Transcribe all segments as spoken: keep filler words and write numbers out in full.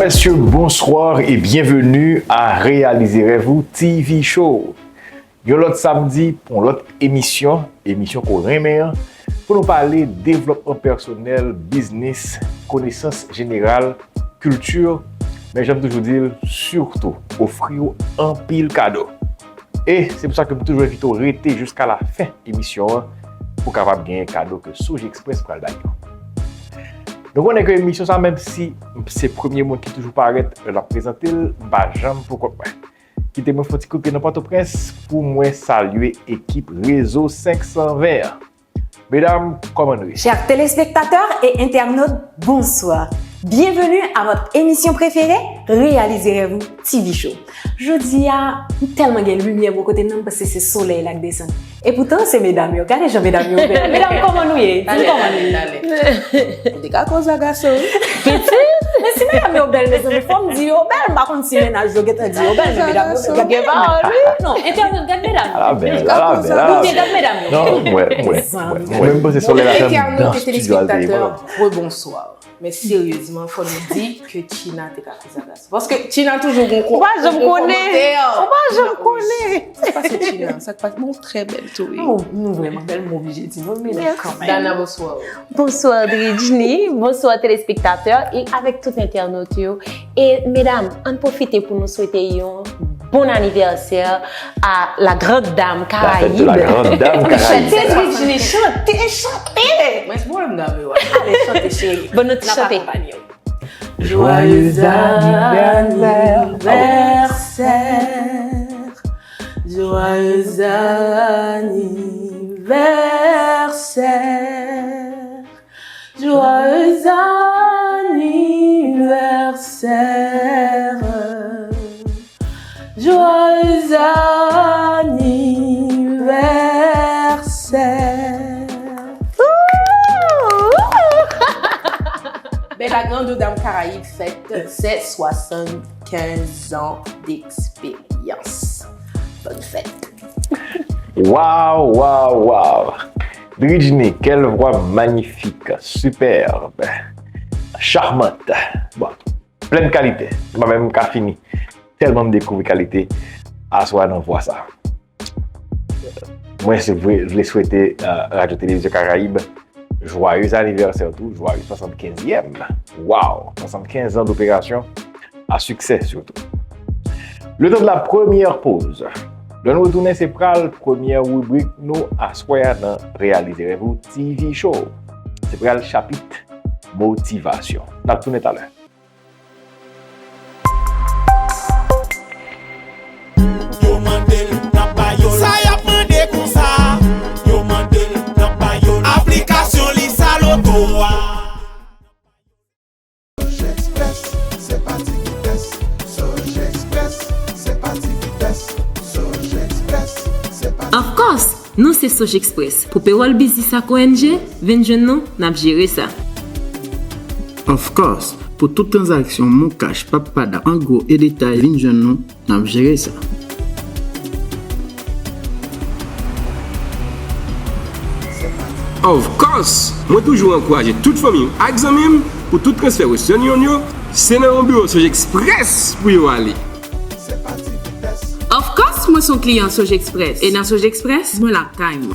Mesye, bonswa e byenveni a Reyalize Rèv Ou T V Show. Yon lòt samdi pou yon lòt emisyon, emisyon ke w renmen an, pou nou pale devlòpman pèsonèl, biznis, konesans jeneral, kilti, men jan m toujou di l, sitou ofri w anpil kado. E se pou sa ke m toujou envite w rete jiska lafen emisyon an pou w kapab genyen kado ke Soje Express pral bay yo. Nou konnen ke emisyon sa, menm si se premye moun ki toujou parèt lè n ap prezante l, m pa janm pou kont mwen. Kite mwen fè yon ti kout pye nan Pòtoprens pou mwen salye ekip Rezo senk san ven an. Medam, kòman nou ye? Chers téléspectateurs et internautes, bonsoir. Bienvenue à votre émission préférée, Réalisez Rêve Ou T V Show. Jodi a, m tèlman gen limyè bò kote m nan, m panse se solèy la k desann. Epoutan, se medam yo. Gade jan medam yo bèl. Medam, kòman nou ye? Di m kòman nou ye? Ou te ka koze a gason, wi. Pitit! Men si medam yo bèl, mezanmi, fò m di yo bèl. M pa konn si mennaj yo gentan di yo bèl, men medam yo bèl. Gad medam yo. Non, entènot, gad medam yo. Ala bèl, ala bèl, ala bèl. Gad medam yo. Non, mwen, mwen, mwen, mwen, mwen, mwen, se solèy la janm nan estidyo a l te ye, mwen. Entènot e telespèktatè, rebonswa. Men seryezman, fò nou di ke China te ka koze a gason. Paske China toujou gon ko-, gon kòmantè. Ou pa janm konnen. Ou pa janm konnen. Sa k pase China? Sa k pase? Bon, trè bèl tou, wi. Oh, nou vrèman bèl, m oblije di nou, men kanmenm. Dana, bonswa. Bonswa, Dridjni. Bonswa, telespektatè. E avèk tout entènot yo. E medam, ann pwofite pou nou swete yon bon anivèsè a la grande dame Caraïbe. La fête de la grande dame Caraïbe. Chante, Dridjni, chante, chante! Mwen, mwen, mwen, mwen. Ale, chante, cheri. Bon, nou ti chante. N ap akonpanye w. Joyeux anniversaire. Joyeux anniversaire. Joyeux anniversaire. Joyeux anniversaire. Ben, la grande dame Caraïbe fête ses soixante-quinze ans d'expérience. Bonne fête. Waw, waw, waw. Dridjni, quelle voix magnifique, superbe, charmante. Bon, plèn kalite. M pa menm ka fini. Tèlman m dekouvri kalite aswè a nan vwa sa. Mwen se vle, vle swete, euh, Radyo Televizyon Karayib joyeux anniversaire tou, joyeux soixante-quinzième. Waw, soixante-quinze ans d'opération, à succès surtout. Le temps de la première pause. Lè nou retounen, se pral premyè ribrik nou aswè a nan Reyalize Rèv Ou T V Show. Se pral chapit motivasyon. N ap tounen talè. Yo mande l, n ap ba yo l. Sa y ap mande konsa? Yo mande l, n ap ba yo l. Aplikasyon li sa loto a. Soje Express, se pa ti vitès. Soje Express, se pa ti vitès. Soje Express, se pa ti vitès. Of course! Nou se Soje Express. Pou pewòl biznis ak O N G, vin jwenn nou, n ap jere sa. Of course, pou tout tranzaksyon Moncash, Pap Pada, an gwo e detay, vin jwenn nou, n ap jere sa. Of course, mwen toujou ankouraje tout fanmi m ak zanmi m pou tout transfè Western Union yo, se nan yon biwo Soje Express pou yo ale. Of course, mwen se yon kliyan Soje Express. E nan Soje Express, mwen lakay mwen.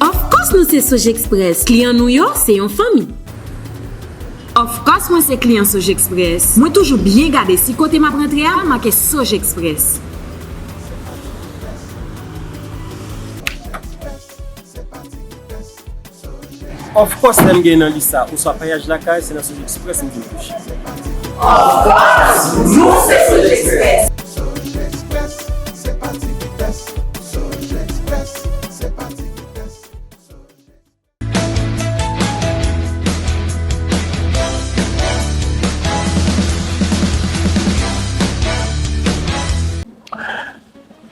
Of course, nou se Soje Express. Kliyan nou yo, se yon fanmi. Of course, mwen se kliyan Soje Express. Mwen toujou byen gade si kote m ap rantre a make Soje Express. Of course, lè m gen nan lis sa, oswa payaj lakay, se nan Soje Express m vin touche. Of course, nou se Soje Express. Soje Express, se pa ti vitès. Soje Express, se pa ti vitès.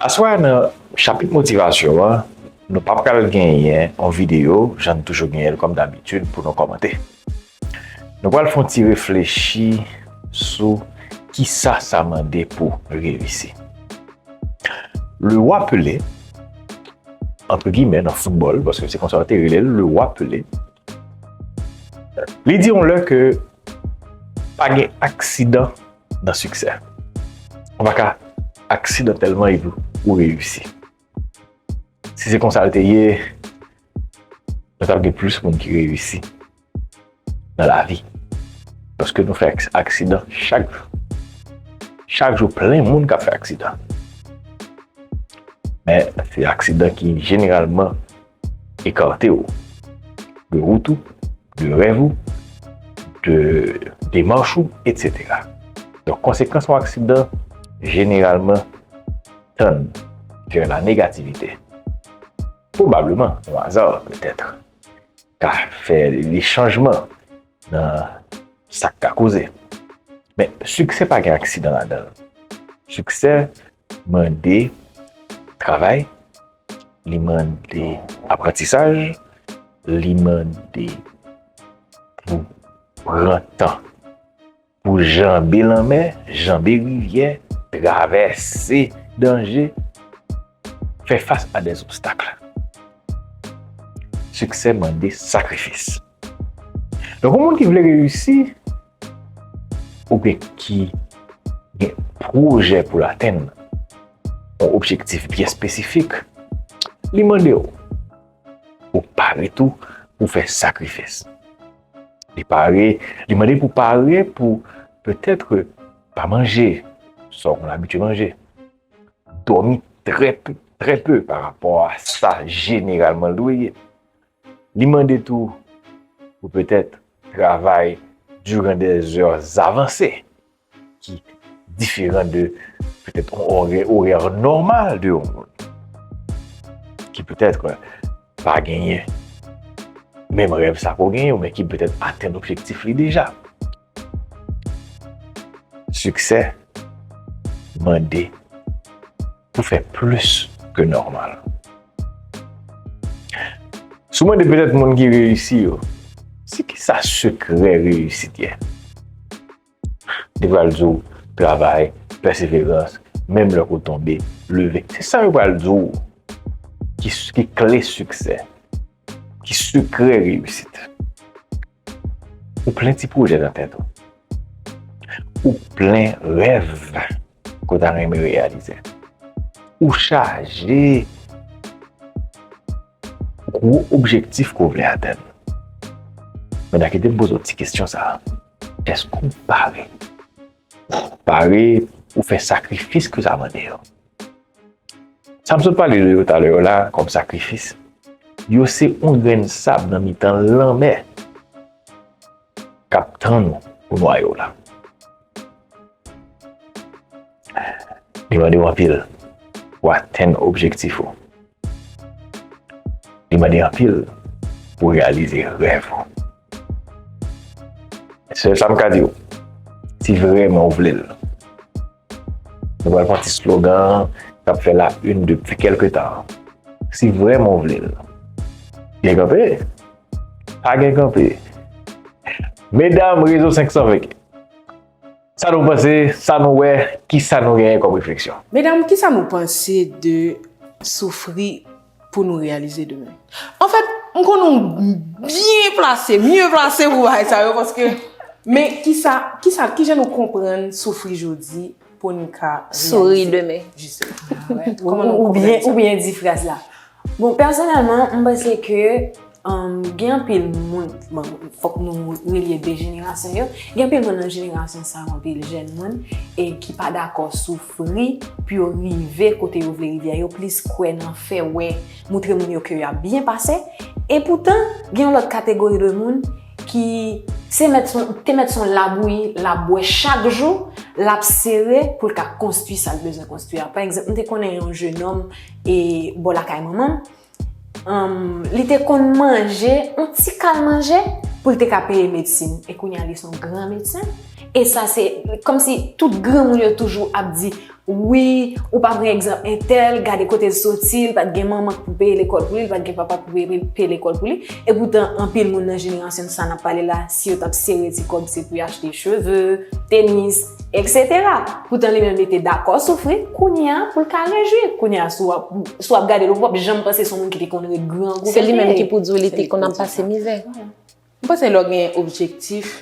Aswè a nan chapit motivasyon an, nou pa pral genyen yon videyo, jan n toujou genyen l kòm dabitid, pou nou kòmante. Nou pral fè yon ti reflechi sou kisa sa mande pou reyisi. Le Roi Pelé, entre guillemets, nan foutbòl, paske se konsa yo te rele l, Le Roi Pelé, li di yon lè ke Pa gen aksidan nan siksè. Ou pa ka aksidantèlman epi ou reyisi. Si se konsa l te ye, nou t ap gen plis moun ki reyisi nan lavi. Paske nou fè aks- aksidan chak jou. Chak jou, plen moun k ap fè aksidan. Men, se aksidan ki jeneralman ekate w de wout ou, de rèv ou, de demach ou, etsetera. Donk, konsekans yon aksidan, jeneralman, tann vè la negativite. Pwobableman, yon aza, petèt, ka fè de chanjman nan sa k ka koze. Men, siksè pa gen aksidan ladan l. Siksè mande travay, li mande aprantisaj, li mande pou pran tan, pou janbe lanmè, janbe rivyè, travèse danje, fè fas a dè zobstak. Siksè mande sakrifis. Donk, yon moun ki vle reyisi, oubyen ki gen pwojè pou l atenn yon objektif byen espesifik, li mande w pou pare tou pou fè sakrifis. Li pare, li mande pou pare pou petèt pa manje sa w konn abitye manje, dòmi trè pe, trè pe pa rapò a sa jeneralman l dwe ye. Li mande tou pou petèt travay diran dè zè avanse ki diferan de petèt yon orè, orè nòmal de yon moun ki petèt pa genyen menm rèv sa ke w genyen, men ki petèt atenn objektif li deja. Siksè mande pou fè plis ke nòmal. Si w mande petèt moun ki reyisi yo, se kisa sekrè reyisit ye? Li pral di w travay, pèseverans, menm lè ke w tonbe, leve. Se sa yo pral di w ki, ki kle siksè, ki sekrè reyisit. Ou plen ti pwojè nan tèt ou. Ou plen rèv ke w ta renmen reyalize. Ou chaje gwo objektif ke w vle atenn. Men kite m poze w ti kesyon sa a. Èske w pare? Pare pou fè sakrifis ke sa mande yo? Sa m sot pale de yo talè yo la, kòm sakrifis, yo se yon grenn sab nan mitan lanmè k ap tann ou pou nwaye w la. Li mande w anpil pou atenn objektif ou. Li mande anpil pou reyalize rèv ou. Sèl sa m ka di w, si vrèman w vle l, nou pral pran ti slogan k ap fè la une depi kèlke tan. Si vrèman w vle l, gen kanpe. Pa gen kanpe. Medam, rezo senk san ven. Sa nou panse, sa nou wè, kisa nou genyen kòm refleksyon? Medam, kisa nou panse de soufri pou nou reyalize demen? Anfèt, m konnen w byen plase, mye plase pou bagay sa yo, paske, men kisa, kisa, kijan nou konprann soufri jodi pou n ka souri demen? Jisteman. Ou byen, ou byen di fraz la. Bon, pèsonèlman, m panse ke um, gen anpil moun, bon, fòk nou relye de jenerasyon yo, gen anpil moun nan jenerasyon sa yo, anpil jèn moun, e ki pa dakò soufri pou yo rive kote yo vle rive a, yo plis kwè nan fè wè, moutre moun yo ke y ap byen pase, e poutan, gen yon lòt kategori de moun ki se mèt son, te mèt son labouyi, l ap bwè chak jou, l ap sere pou l ka konstwi sa l bezwen konstwi a. Pa egzanp, m te konnen yon jenòm e bò lakay manman m, um, li te konn manje yon ti kal manje pou l te ka peye medsin. E kounye a li se yon gran medsen. E sa se kòmsi tout granmoun yo toujou ap di, wi, ou pa pran egzanp entèl, gade kote l soti, li pa t gen manman pou peye lekòl pou li, li pa t gen papa pou peye, peye lekòl pou li. Epoutan, anpil moun nan jenerasyon sa n ap pale la, si yo t ap sere ti kòb, se pou y achte cheve, tenis, etsetera. Poutan, li menm, li te dakò soufri, kounye a, pou l ka rejwi. Kounye a, si w ap, si w ap gade l, ou p ap janm panse se yon moun ki te konn ret grangou. Se li menm ki pou di w li te konn ap pase mizè. M panse lè w gen objektif,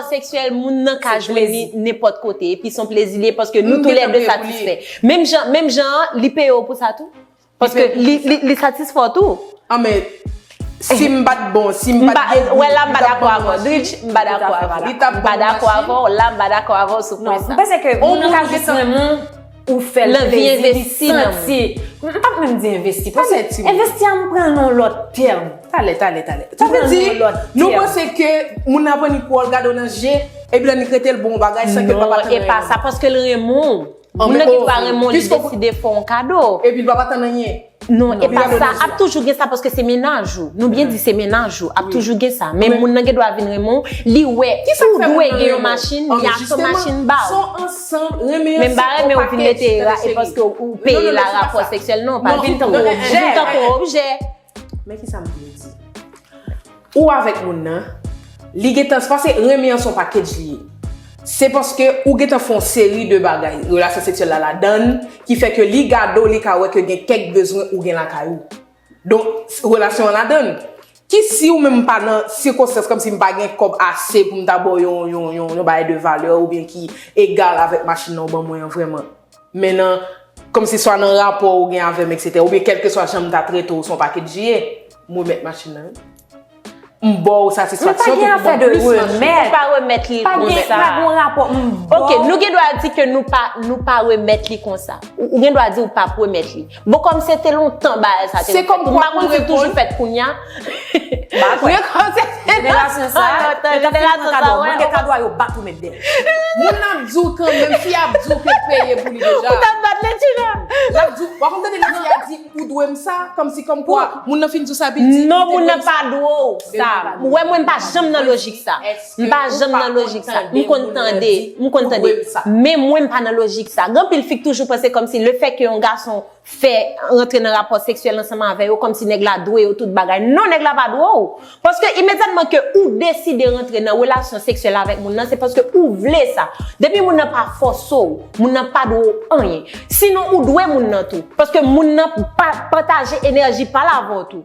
rapò seksyèl moun nan ka jwenn li nenpòt kote. Epi se yon plezi li ye paske nou toulède satisfè. Menm jan, menm jan an, li peye w pou sa tou. Paske li, li, li satisfè w tou. An men, si m pa t bon, si m pa t gen gout, wè la, m pa dakò avè w. Dridge, m pa dakò avè w. M pa dakò avè w, la, m pa dakò avè w sou pwen sa. M panse ke moun nan ka jis renmen w, ou fè l plezi, li santi. M p ap menm di envesti, paske envesti a m pran l nan yon lòt tèm. Talè, talè, talè. Sa vle di, nou panse ke moun nan pran ni kou w, l gade w nan je, epi lè n rete l bon bagay, san ke l pa pa tann anyen. Non, e pa sa, paske l renmen w. Moun nan ki pa renmen w, li deside fè w yon kado. Epi l pa pa tann anyen. Non, e pa sa. Ap toujou gen sa paske se mennaj ou. Nou byen di se mennaj ou. Ap toujou gen sa. Men moun nan gen dwa vin renmen w, li wè ou dwe gen yon machin, li achte yon machin ba w. Men m pa renmen w vin mete e paske ou peye la rapò seksyèl, non, pa vin tankou objè. Men ki sa m vle di? Ou avèk moun nan, li gentan, se pa se renmen an se yon package li ye. Se paske ou gentan fè yon seri de bagay, relasyon seksyèl la ladann, ki fè ke li gade w, li ka wè ke gen kèk bezwen ou gen lakay ou. Donk, relasyon an ladann. Ki si ou menm pa nan sikonstans kòmsi m pa gen kòb ase pou m ta ba w yon, yon, yon, yon bagay de valè oubyen ki egal avèk machin nan ou ban mwen an vrèman. Men nan, kòmsi swa nan rapò ou gen avè m, etsetera, oubyen kèlkeswa jan m ta trete w, se yon package li ye, m remèt machin nan, wi. M ba w satisfaksyon tou pou ban m plis machin. Ou pa remèt li konsa. Pa gen rapò, m ba w. Ok, nou gen dwa di ke nou pa, nou pa remèt li konsa. Ou, ou gen dwa di ou p ap remèt li. Bon, kòm se te lontan bagay sa te fèt, m pa konn si l toujou fèt kounye a. Ba kwè. Rekonse. Relasyon sa, yo t ap fin pran kado, mande kado a, yo bat ou met dèyè. Moun nan ap di w kanmenm, fi a ap di w ke l peye pou li deja. Ou t ap bat Letchina. L ap di w, w ap tande lè fi a di ou dwe m sa, kòmsi kòmkwa moun nan fin di w sa epi l di ou te dwe m sa. Non, moun nan pa dwe w sa. Ou wè mwen m pa janm nan lojik sa. M pa janm nan lojik sa. M konn tande, m konn tande. Men mwen m pa nan lojik sa. Gen anpil fi k toujou panse kòmsi lefètke yon gason fè rantre nan rapò seksyèl ansanm avè yo, kòmsi nèg la dwe yo tout bagay. Non, nèg la pa dwe w. Paske imedyatman ke ou deside rantre nan relasyon seksyèl avèk moun nan, se paske ou vle sa. Depi moun nan pa fòse w, moun nan pa dwe w anyen. Sinon, ou dwe moun nan tou. Paske moun nan pa pataje enèji pa l avè w tou.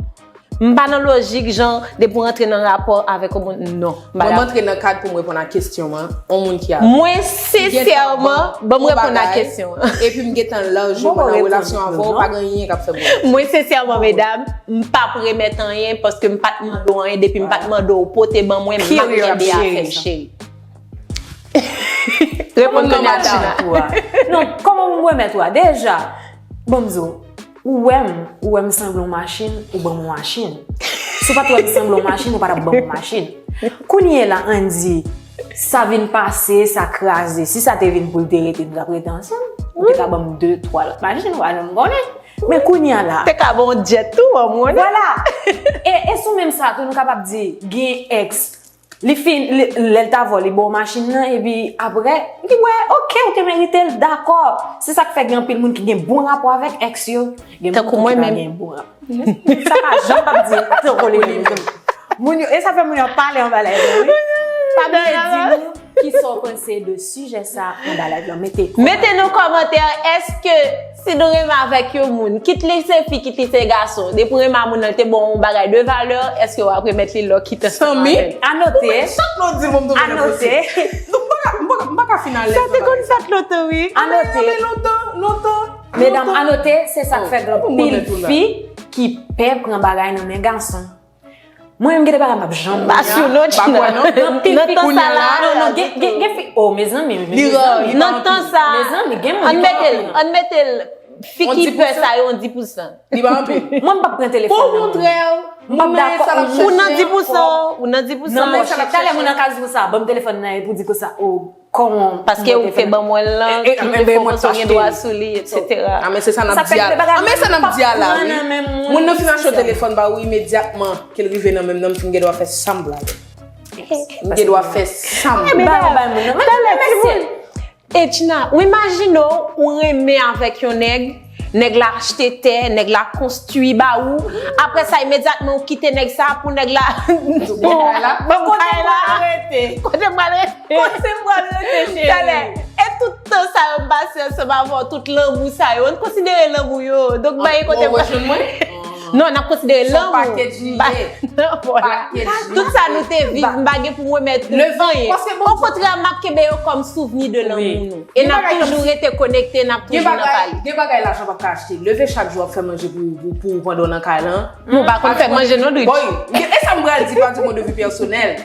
M pa nan lojik jan depi w rantre nan rapò avèk yon moun, non. Mwen m antre nan kad pou m reponn a kesyon an, yon moun ki avè m. Mwen sensèman, ban m reponn a kesyon an. Epi m gentan laj, mwen nan relasyon avè w, pa gen anyen k ap fè m remèt. Mwen sensèman, medam, m p ap remèt anyen paske m pa t mande w anyen, depi m pa t mande w pote ban mwen, m ap rete afè m, cheri. Reponn kounye a, Tina. Non, kòman pou m remèt ou a? Deja, ban m di w, ou wè m, ou wè m sanble yon machin, ou ban m yon machin. Si w pa t wè m sanble yon machin, ou pa t ap ban m yon machin. Kounye a la, ann di, sa vin pase, sa kraze. Si sa te vin pou l te rete, nou t ap rete ansanm. Ou te ka ban m de, twa lòt machin, ou pa janm konnen. Men kounye a la. Te ka ban w jet tou, an mwen. Vwala. E, e sou menm sa tou, nou kapab di, gen ex. Li fin, li, lè l t avè w, li ba w machin nan, epi apre, li wè, oke, ou te merite l, dakò. Se sa k fè gen anpil moun ki gen bon rapò avèk ex yo. Gen moun ki pa gen bon rapò. Sa pa janm p ap di, tankou li menm. Moun yo, e sa fè moun yo ap pale anba live la, wi. Pa bliye di nou kisa w panse de sijè sa anba live la. Mete kòmantè. Mete nan kòmantè, èske si nou renmen avèk yon moun, kit li se fi, kit li se gason, depi w renmen a moun nan, li te ba w yon bagay de valè, èske w ap remèt li lè w kite ansanm avè l? Anote. Anote. Non, m pa ka, m pa ka, m pa ka fin alèz nan bagay sa. Sa te konn fèt lontan, wi. Anote. Medam, anote, se sa k fè gen anpil fi ki pè pran bagay nan men gason. Mwen menm gen de bagay m p ap janm. Pa sou non, Tina. Nan tan sa la. Non, non, gen, gen, gen fi. Oh, mezanmi, mezanmi. Nan tan sa. Mezanmi, gen moun ki pa pran. Ann mete l, ann mete l. Fi ki pè sa yo, yon dis pousan. Li pa anpil. Mwen m p ap pran telefòn nan. Okontrè, m p ap dakò. Ou nan dis pousan, ou nan dis pousan. Non, monchè, talè moun nan ka di konsa, ban m telefòn nan epi w di konsa, oh. Kòman? Paske ou te ban mwen l lan, tout defo konsa w gen dwa sou li, etsetera. A men se sa n ap di a la. A men sa n ap di a la, wi. Moun nan fin achte yon telefòn ba ou imedyatman ke l rive nan men m nan, m fin gen dwa fè sa m vle avè l. M gen dwa fè sa m vle. Bay, bay moun nan. Talè, timoun. Etchina, ou imajine w, ou renmen avèk yon nèg, nèg la achte tè, nèg la konstwi ba ou. Apre sa, imedyatman, ou kite nèg sa pou nèg la. Ban m kay la. Kote m pral rete? Kote m pral rete? Kote m pral rete, cheri? Talè. E tout tan sa yo m pase ansanm avè w, tout lanmou sa yo, ann konsidere lanmou yo. Donk, bay kote m pral rete. Non, n ap konsidere lanmou. Package li ye. Package li. Tout sa nou te viv, m pa gen pou m remèt ou anyen. Okontrè, m ap kenbe yo kòm souvni de lanmou nou. E n ap toujou rete konekte, n ap toujou nan pale. Gen bagay lajan p ap ka achte. Leve chak jou ap fè manje pou, pou, pou ou pandan w nan kay lan. Nou pa konn fè manje non, Dritch. Boy, e sa m pral di pa du mwen de vi pèsonèl.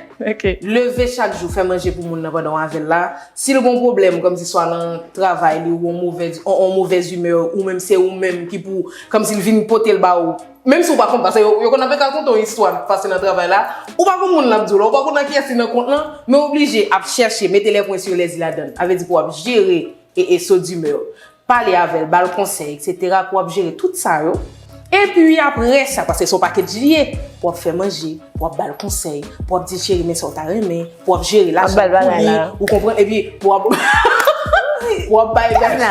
Leve chak jou fè manje pou moun nan pandan w avè l la. Si l gon pwoblèm, kòmsi swa nan travay li, ou on movèz, on, on movèz imè, ou menm se ou menm ki pou, kòmsi l vin pote l ba ou. Menm si ou pa konn, paske yo, yo konn ap ka konte yon istwa k pase nan travay la, ou pa konn moun l ap di w la, ou pa konn nan kiyès li nan kont lan, men w oblije ap chèche, mete les points sur les i ladan l. Sa vle di pou w ap jere e, e saut d'humeur. Pale avè l, ba l konsèy, etsetera, pou w ap jere tout sa yo. Epi apre sa, paske se yon package li ye, pou w ap fè manje, pou w ap ba l konsèy, pou w ap di l, cheri, men sa w ta renmen, pou w ap jere lajan pou li, ou konprann, epi pou w ap, pou w ap bay bèl,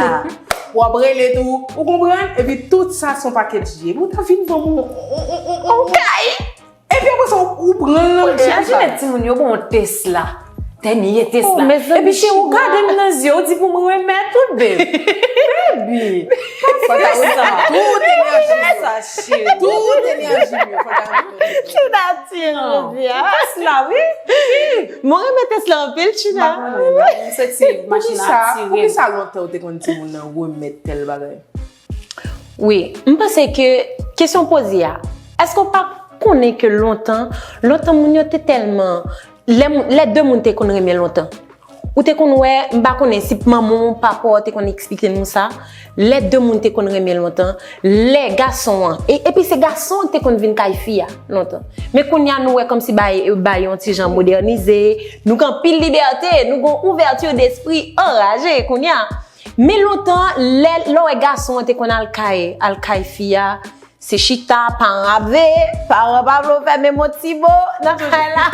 pou w ap rele tou, ou konprann, epi tout sa se yon package li ye. Epi ou ta vin ban m yon, yon, yon, yon, yon kay. Epi apre sa, ou, ou pran l nan men. Imajine timoun yo ba w yon Tesla. Dènye Tesla. Epi cheri, ou gade m nan zye, ou di pou m remèt ou, baby. Baby, pa fè sa. Tout enèji m yo. Tout enèji m yo. Ti Nathan, jodi a. Tesla, wi. Mwen renmen Tesla anpil, Tina. M se ti machin atire. Poukisa lontan ou te konn timoun nan remèt tèl bagay? Wi, m panse ke kesyon poze a, èske w pa konnen ke lontan, lontan moun yo te tèlman, lè, lè de moun te konn renmen lontan, ou te konn wè, m pa konnen si manman w, papa w te konn eksplike nou sa, lè de moun te konn renmen lontan, lè gason an, e, epi se gason an ki te konn vin kay fi a lontan. Men kounye a nou wè kòmsi bagay, bagay yon ti jan modènize, nou gen anpil libète, nou gen yon ouvèti despri anraje kounye a. Men lontan, lè, lè w wè gason an te konn al kay, al kay fi a, se chita, paran ap veye, paran pa vle w fè menm yon ti mo nan kay la.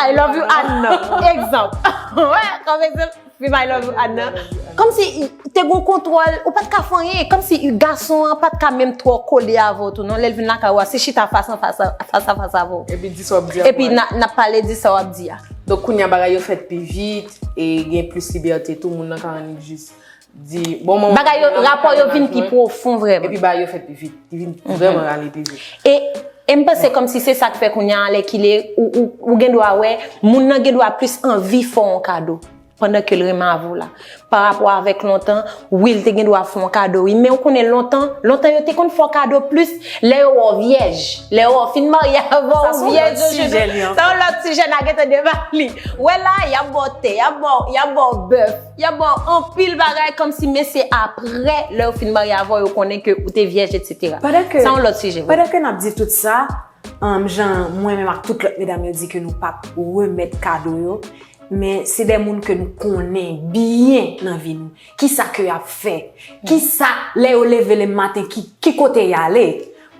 I love you, Anna. Egzanp. Wè, kòm egzanp, fim I love you, Anna. Kòmsi te gen kontwòl, ou pa t ka fè anyen. Kòmsi gason an pa t ka menm twò kole avè w tou, non. Lè l vin lakay ou a, se chita fas an fas, fas a fas avè w. Epi di sa w ap di a. Epi n a, n ap pale di sa w ap di a. Donk, kounye a bagay yo fèt pi vit, e gen plis libète tou, moun nan ka annik jis di, bon, manman. Bagay yo, rapò yo vin pi pwofon vrèman. Epi bagay yo fèt pi vit, li vin vrèman ale pi vit. E, e m panse kòmsi se sa k fè kounye a, alèkile, ou, ou, ou gen dwa wè, moun nan gen dwa plis anvi fè w yon kado pandan ke l renmen avè w la. Pa rapò avèk lontan, wi, l te gen dwa fè w yon kado, wi, men ou konnen lontan, lontan yo te konn fè w kado plis lè yo wè w vyèj. Lè yo wè w fin marye avè w, ou vyèj, yo jwenn ou. Sa yon lòt sijè, n a gentan debake li. Wè la, y ap ba w tè, y ap ba w, y ap ba w bèf, y ap ba w anpil bagay, kòmsi, men se aprè, lè yo fin marye avè w, yo konnen ke ou te vyèj, etsetera. Sa yon lòt sijè, wi. Pandan ke n ap di tout sa, um, jan mwen menm ak tout lòt medam yo di ke nou p ap remèt kado yo, men se de moun ke nou konnen byen nan vi nou. Kisa ke y ap fè? Kisa, lè yo leve le maten, ki, ki kote y ale?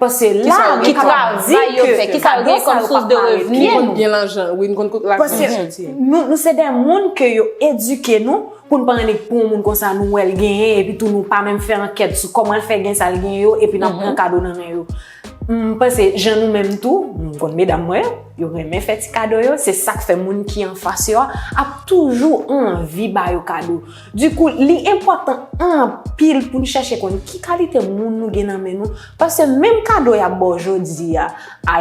Paske la, nou kapab di ke kado sa yo pa parèt nou. Ki travay yo fè? Kisa yo gen kòm sous de revni? Nou konn gen lajan, wi, nou konn kot lajan soti. Paske nou, nou se de moun ke yo edike nou pou n pa annik pran yon moun konsa, nou wè l genyen, epi tou nou pa menm fè ankèt sou kòman l fè gen sa l genyen yo, epi n ap pran kado nan men yo. M panse, jan nou menm tou, m konn medam mwen yo, yo renmen fè ti kado yo, se sa k fè moun ki anfas yo a ap toujou anvi ba yo kado. Dikou, li enpòtan anpil pou n chèche konn ki kalite moun nou gen nan men nou, paske menm kado y ap ba w jodi a,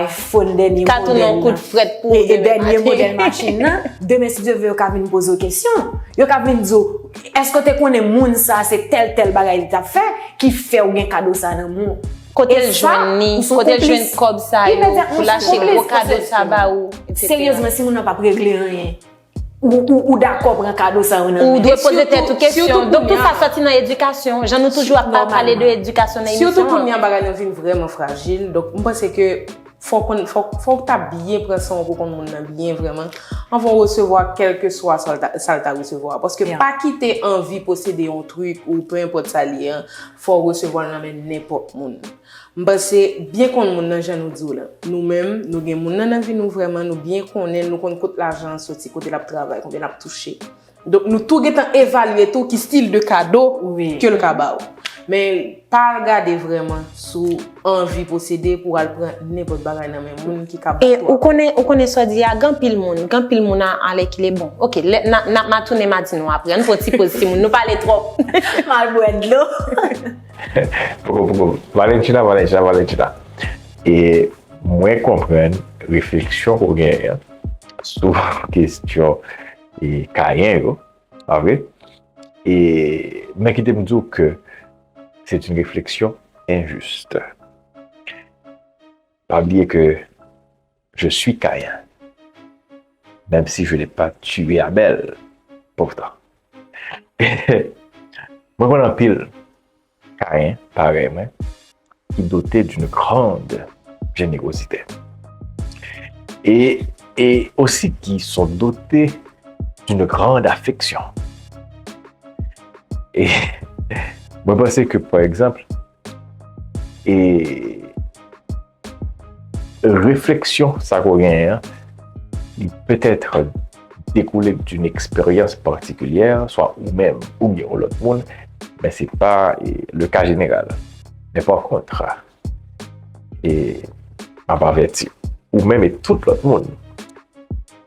iPhone dènye modèl la, e, e dènye modèl machin nan, demen, si Dye vle, yo ka vin poze w kesyon. Yo ka vin di w, èske w te konnen moun sa a se tèl, tèl bagay li t ap fè ki fè w gen kado sa nan men w? Kote l jwenn li? Kote l jwenn kòb sa yo pou l achte gwo kado sa ba ou, etsetera? Seryezman, si moun nan p ap regle anyen, ou, ou, ou dakò pran kado sa yo nan men l? Ou dwe poze tèt ou kesyon. Donk, tout sa sòti nan edikasyon. Jan nou toujou ap pa-, pale de edikasyon nan emisyon an. Sitou kounye a, bagay yo vin vrèman frajil. Donk, m panse ke fò w konn, fò, fò w ta byen pran san w pou w konn moun nan byen vrèman, anvan w resevwa kèlkeswa sa l ta, sa l ta resevwa. Paske pa kite anvi posede yon trik ou pe enpòt sa l ye an, fò w resevwa l nan men nenpòt moun. M panse byen konn moun nan jan nou di w la. Nou menm, nou gen moun nan nan vi nou vrèman, nou byen konnen l, nou konn kot lajan an soti, kote l ap travay, konbyen l ap touche. Donk, nou tou gentan evalye tou ki stil de kado ke l ka ba w. Men pa al gade vrèman si w anvi posede pou w al pran nenpòt bagay nan men moun ki ka bat ou. E ou konnen, ou konnen sa w di a, gen anpil moun, gen anpil moun a, alèkile bon. Ok, lè, n a, n a, m a tounen m a di nou apre. Ann pran ti poz timoun, nou pale twòp. M al bwè dlo. Poko, poko. Valentina, Valentina, Valentina. E mwen konprann refleksyon ke w genyen an sou kesyon e, kayen yo, pa vre? E, men kite m di w ke c'est une réflexion injuste. Pa bliye ke je suis Caïn, même si je n'ai pas tué Abel, pourtant. Mwen konn anpil Kayen, parèy mwen, qui doté d'une grande générosité. Et, et aussi qui sont dotés d'une grande affection. E mwen panse ke, pa egzanp, e refleksyon sa ke w genyen an, li petèt dekoule d'une expérience particulière, swa ou menm oubyen yon lòt moun, men se pa e, le cas général. Men pa kont, e m ap avèti ou menm e tout lòt moun,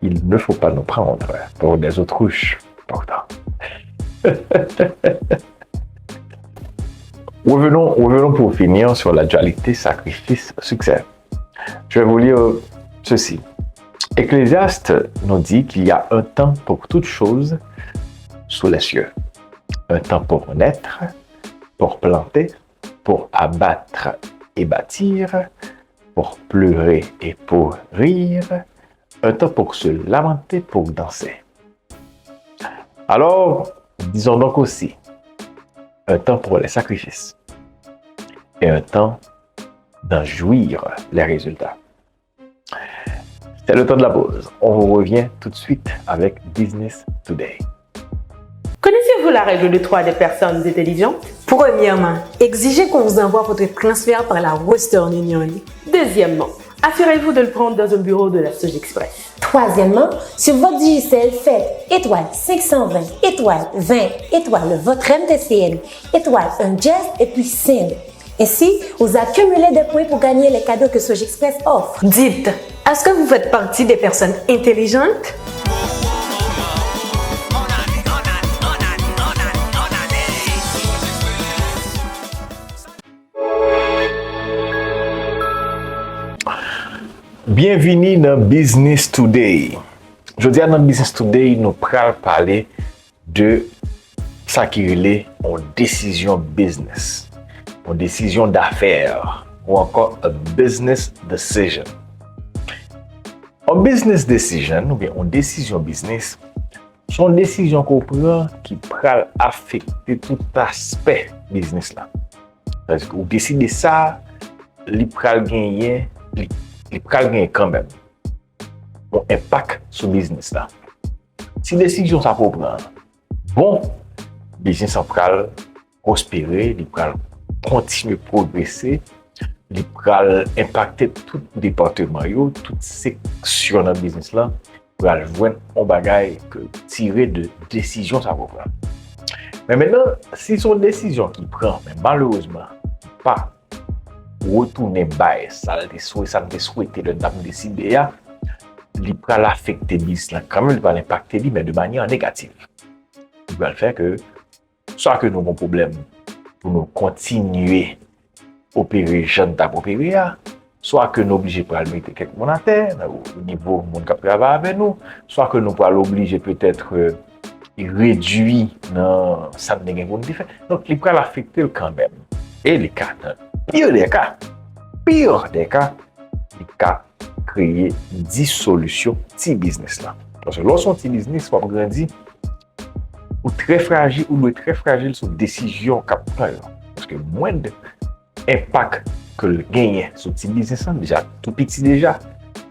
il ne faut pas nous prendre pour des autruches, pourtant. Revenons, revenons pour finir sur la dualité sacrifice-succès. Je vais vous lire ceci. Ecclésiaste nous dit qu'il y a un temps pour toute chose sous les cieux. Un temps pour naître, pour planter, pour abattre et bâtir, pour pleurer et pour rire, un temps pour se lamenter, pour danser. Alors, disons donc aussi, un temps pour les sacrifices et un temps d'en jouir les résultats. C'est le temps de la pause. On vous revient tout de suite avec Business Today. Connaissez-vous la règle de trois des personnes intelligentes? Premièrement, exigez qu'on vous envoie votre transfert par la Western Union. Deuxièmement, assurez-vous de le prendre dans un bureau de la Sogexpress. Troisièmement, sur votre Digicel, faites étoile cinq cent vingt, étoile vingt, étoile votre M T C N, étoile un dièse et puis send. Ainsi, vous accumulez des points pour gagner les cadeaux que Sogexpress offre. Dites, est-ce que vous faites partie des personnes intelligentes? Byenvini nan Business Today. Jodi a nan Business Today, nou pral pale de sa ki rele yon desizyon biznis, yon desizyon dafè, ou ankò a business decision. Yon business decision, oubyen yon desizyon biznis, se yon desizyon ke w pran ki pral afekte tout aspè biznis la. Sètadi ke ou deside sa, li pral genyen, li, li pral genyen kanmenm yon enpak sou biznis la. Si desizyon sa ke w pran an bon, biznis lan pral pwospere, li pral kontinye pwogrese, li pral enpakte tout depatman yo, tout seksyon nan biznis lan pral jwenn yon bagay ke tire de desizyon sa ke w pran. Men mentnan, si se yon desizyon ki pran, men malerezman, ki pa retounen bay sa l te swe, sa m te swete lè n t ap deside a, li pral afekte biznis lan kanmenm, li pral enpakte li, men de manyè negatif. Li pral fè ke swa ke nou gen pwoblèm pou nou kontinye opere jan n t ap opere a, swa ke nou oblije pral mete kèk moun atè, nan nivo moun k ap travay avè nou, swa ke nou pral oblije petèt, e, redui nan sa n te gen pou n te fè. Donk, li pral afekte l kanmenm. E li ka, nan pire dè ka, pire dè ka, li ka kreye disolisyon ti biznis la. Paske lè w se yon ti biznis, w ap grandi, ou trè frajil, ou dwe trè frajil sou desizyon k ap pran yo. Paske mwend enpak ke l genyen sou ti biznis lan, deja tou piti deja,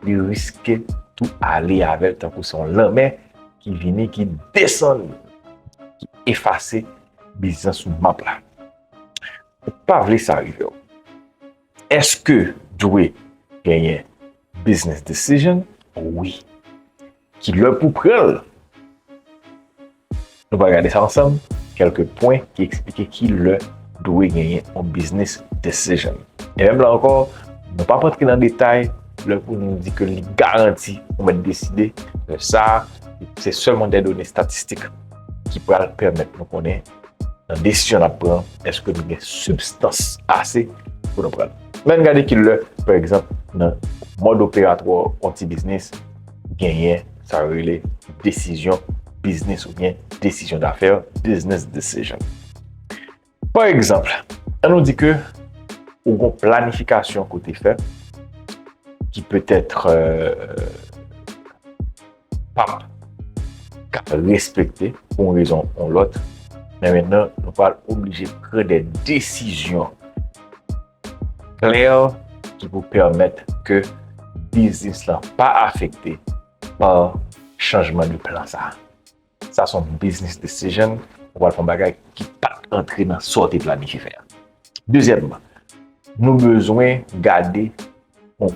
li riske tou ale avè l tankou se yon lanmè ki vini, ki desann, ki efase biznis lan sou map la. Ou pa vle sa rive w. Èske dwe genyen business decision? Wi. Ki lè pou pran l? Nou pral gade sa ansanm, kèlke pwen ki eksplike ki lè dwe genyen yon business decision. E menm la ankò, nou p ap antre nan detay lè pou nou di ke li garanti ou mèt deside. Lè sa, se sèlman de done estatistik ki pral pèmèt nou konnen nan desizyon n ap pran, èske nou gen sibstans ase pou nou pran l. Men gade ki lè, pa egzanp, nan mòd operatwa yon ti biznis, genyen sa yo rele desizyon biznis oubyen desizyon dafè, business decision. Pa egzanp, ann nou di ke ou gon planifikasyon ke w te fè ki petèt, euh, p ap ka respekte pou yon rezon ou lòt, men mentnan, nou pral oblije pran de desizyon klè ki pou pèmèt ke biznis lan pa afekte pa chanjman de plan sa. Sa se yon business decision, ou pral fè yon bagay ki pa t antre nan sa w te planifye fè a. Dezyèmman, nou bezwen gade yon,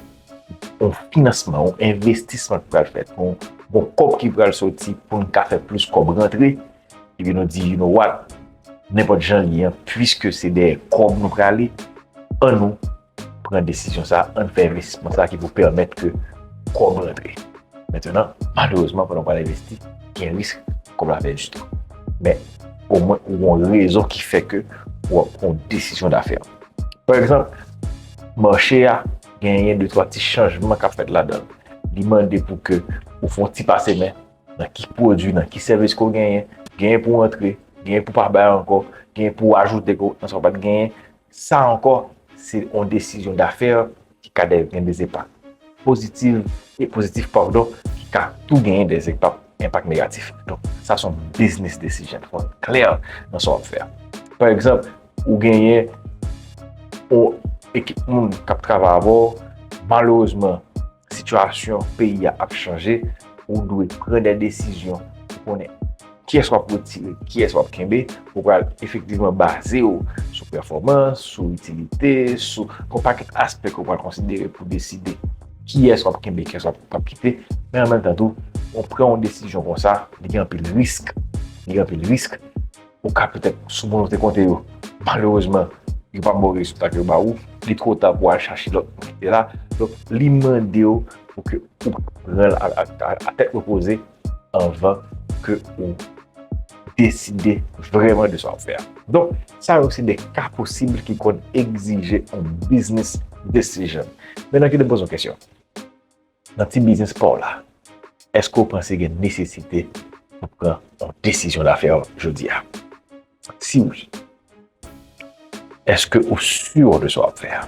yon finansman, yon envestisman ki pral fèt, yon, yon kòb ki pral soti pou n ka fè plis kòb rantre, epi nou di, you know what, nenpòt jan l ye an, piske se dèyè kòb nou prale, ann nou pran desizyon sa, ann fè envestisman sa ki pou pèmèt ke kòb rantre. Mentnan, malerezman, pandan w pral envesti, gen risk kòb la pèdi tou. Men, omwen, ou gon rezon ki fè ke w ap pran yon desizyon dafè. Pa egzanp, mache a genyen de twa ti chanjman k ap fèt ladan l. Li mande pou ke ou fè yon ti pase men nan ki pwodui, nan ki sèvis ke w genyen, genyen pou w antre, genyen pou w pa bay ankò, genyen pou w ajoute nan sa w pa t genyen. Sa ankò, se yon desizyon dafè ki ka gen de enpak pozitif, e pozitif, padon, ki ka tou genyen de enpak, enpak negatif. Donk, sa se yon business decision. Fò w klè nan sa w ap fè a. Pa egzanp, ou genyen yon ekip moun k ap travay avè w, malerezman, sitiyasyon peyi a ap chanje, ou dwe pran de desizyon pou konnen kiyès w ap retire, kiyès w ap kenbe, ou pral efektivman baze w sou pèfòmans, sou itilite, sou yon pakèt aspè ke w pral konsidere pou deside kiyès w ap kenbe, kiyès w ap, w ap kite. Men an menm tan tou, ou pran yon desizyon konsa, li gen anpil risk. Li gen anpil risk. Ou ka petèt sou moun ou te konte yo. Malerezman, yo pa ba w rezilta ke yo ba ou. Li twò ta pou w al chache lòt moun ki te la. Donk, li mande w pou ke ou pran l a, a, a, a tèt repoze anvan ke ou deside vrèman de sa w ap fè a. Donk, sa yo se de ka posib ki konn egzije yon business decision. Mentnan, kite m poze w kesyon. Nan ti biznis pa w la, èske w panse gen nesesite pou pran yon desizyon dafè jodi a? Si wi, èske ou si de sa w ap fè a?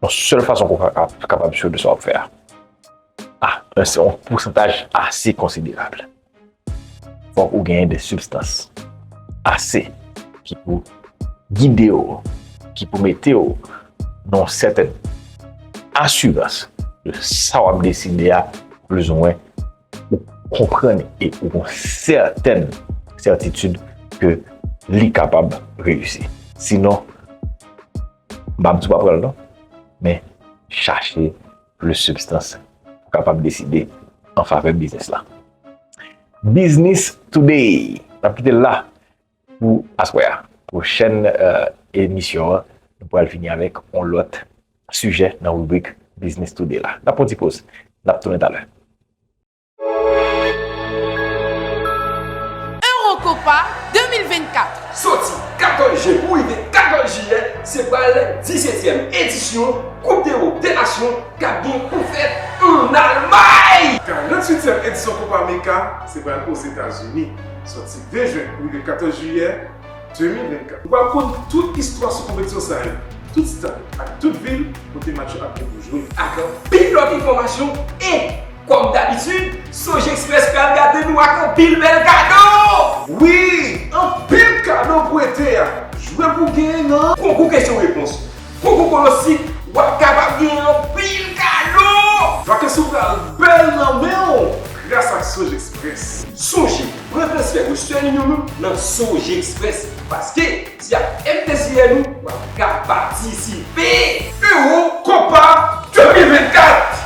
Yon sèl fason pou w ka-, kapab si de sa w ap fè a. Ah, se yon pousantaj ase konsiderab. Fòk ou genyen de sibstans ase ki pou gide w, ki pou mete w nan yon sètèn asirans de sa w ap deside a, plizoumwen, ou konprann e ou gon sètèn sètitid ke li kapab reyisi. Sinon, m p ap di w pa pran l non, men chache plis sibstans pou kapab deside an favè biznis la. Business Today. N ap kite l la pou aswè a. Pwochèn, euh, emisyon an, nou pral vini avèk yon lòt sijè nan ribrik Business Today la. N ap pran ti poz. N ap tounen talè. Eurocopa de mil vennkat. Soti katòz jen pou rive katòz jiyè, se pral disetyèm edisyon Koup dEwòp dè Nasyon k ap gen pou fèt ann Almay. Karanntuityèm edisyon Copa América se pral Ozetazini, soti ven jen pou rive katòz jiyè de mil vennkat. Ou pral konn tout istwa sou konpetisyon sa yo, tout stad ak tout vil kote match yo ap gen pou jwe. Ak anpil lòt enfòmasyon e, kòm dabitid, Sonje Express pral gate nou ak anpil bèl kado! Wi, anpil kado pou ete a! Jwe pou genyen nan konkou kesyon repons, konkou konostik, w ap kapab genyen anpil kado! Vakans ou pral bèl nan men w gras ak Sonje Express. Sonje, pran transfè Western Union ou nan Sonje Express, paske se ak M T C N ou w ap ka patisipe! Euro Copa de mil vennkat!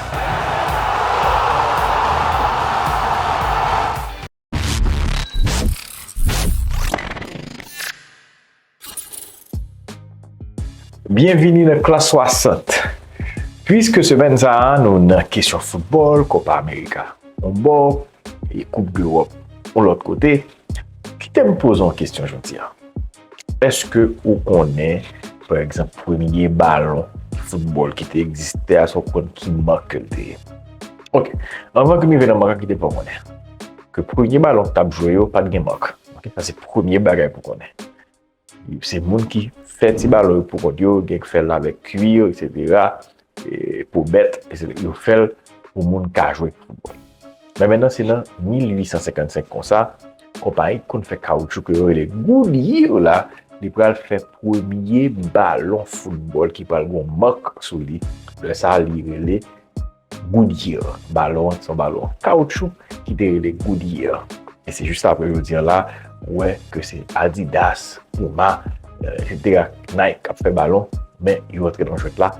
Byenvini nan Klas swasant. Piske semèn sa a, nou nan kesyon foutbòl, Copa America yon bò, e Coupe d'Europe yon lòt kote, kite m poze yon kesyon jodi a. Èske ou konnen, pa egzanp, premye balon foutbòl ki te egziste a, èske ou konn ki mak ke l te ye? Ok, anvan ke m rive nan mak la, kite m fè w konnen ke premye balon ki t ap jwe yo pa t gen mak. Ok, sa se premye bagay pou konnen. Se moun ki fè ti balon yo pou kont yo, gen ki fè l avèk kwi, etsetera, e, pou bèt, etsetera. Yo fè l pou moun ka jwe foutbòl. Men mentnan, se nan mil uit san senkannsenk konsa, konpayi ki konn fè kawoutchou ke yo rele Goodyear la, li pral fè premye balon foutbòl ki pral gen yon mak sou li. Lè sa a, li rele Goodyear. Balon an, se yon balon an kawoutchou ki te rele Goodyear. E se jis apre jodi a la, ou wè ke se Adidas, Puma, eh, etsetera, Nike k ap fè balon, men yo antre nan jwèt la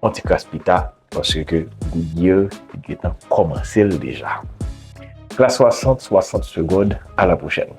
yon ti kras pita, paske Goodyear te gentan kòmanse l deja. Klas swasant, swasant segonn, a la pwochèn.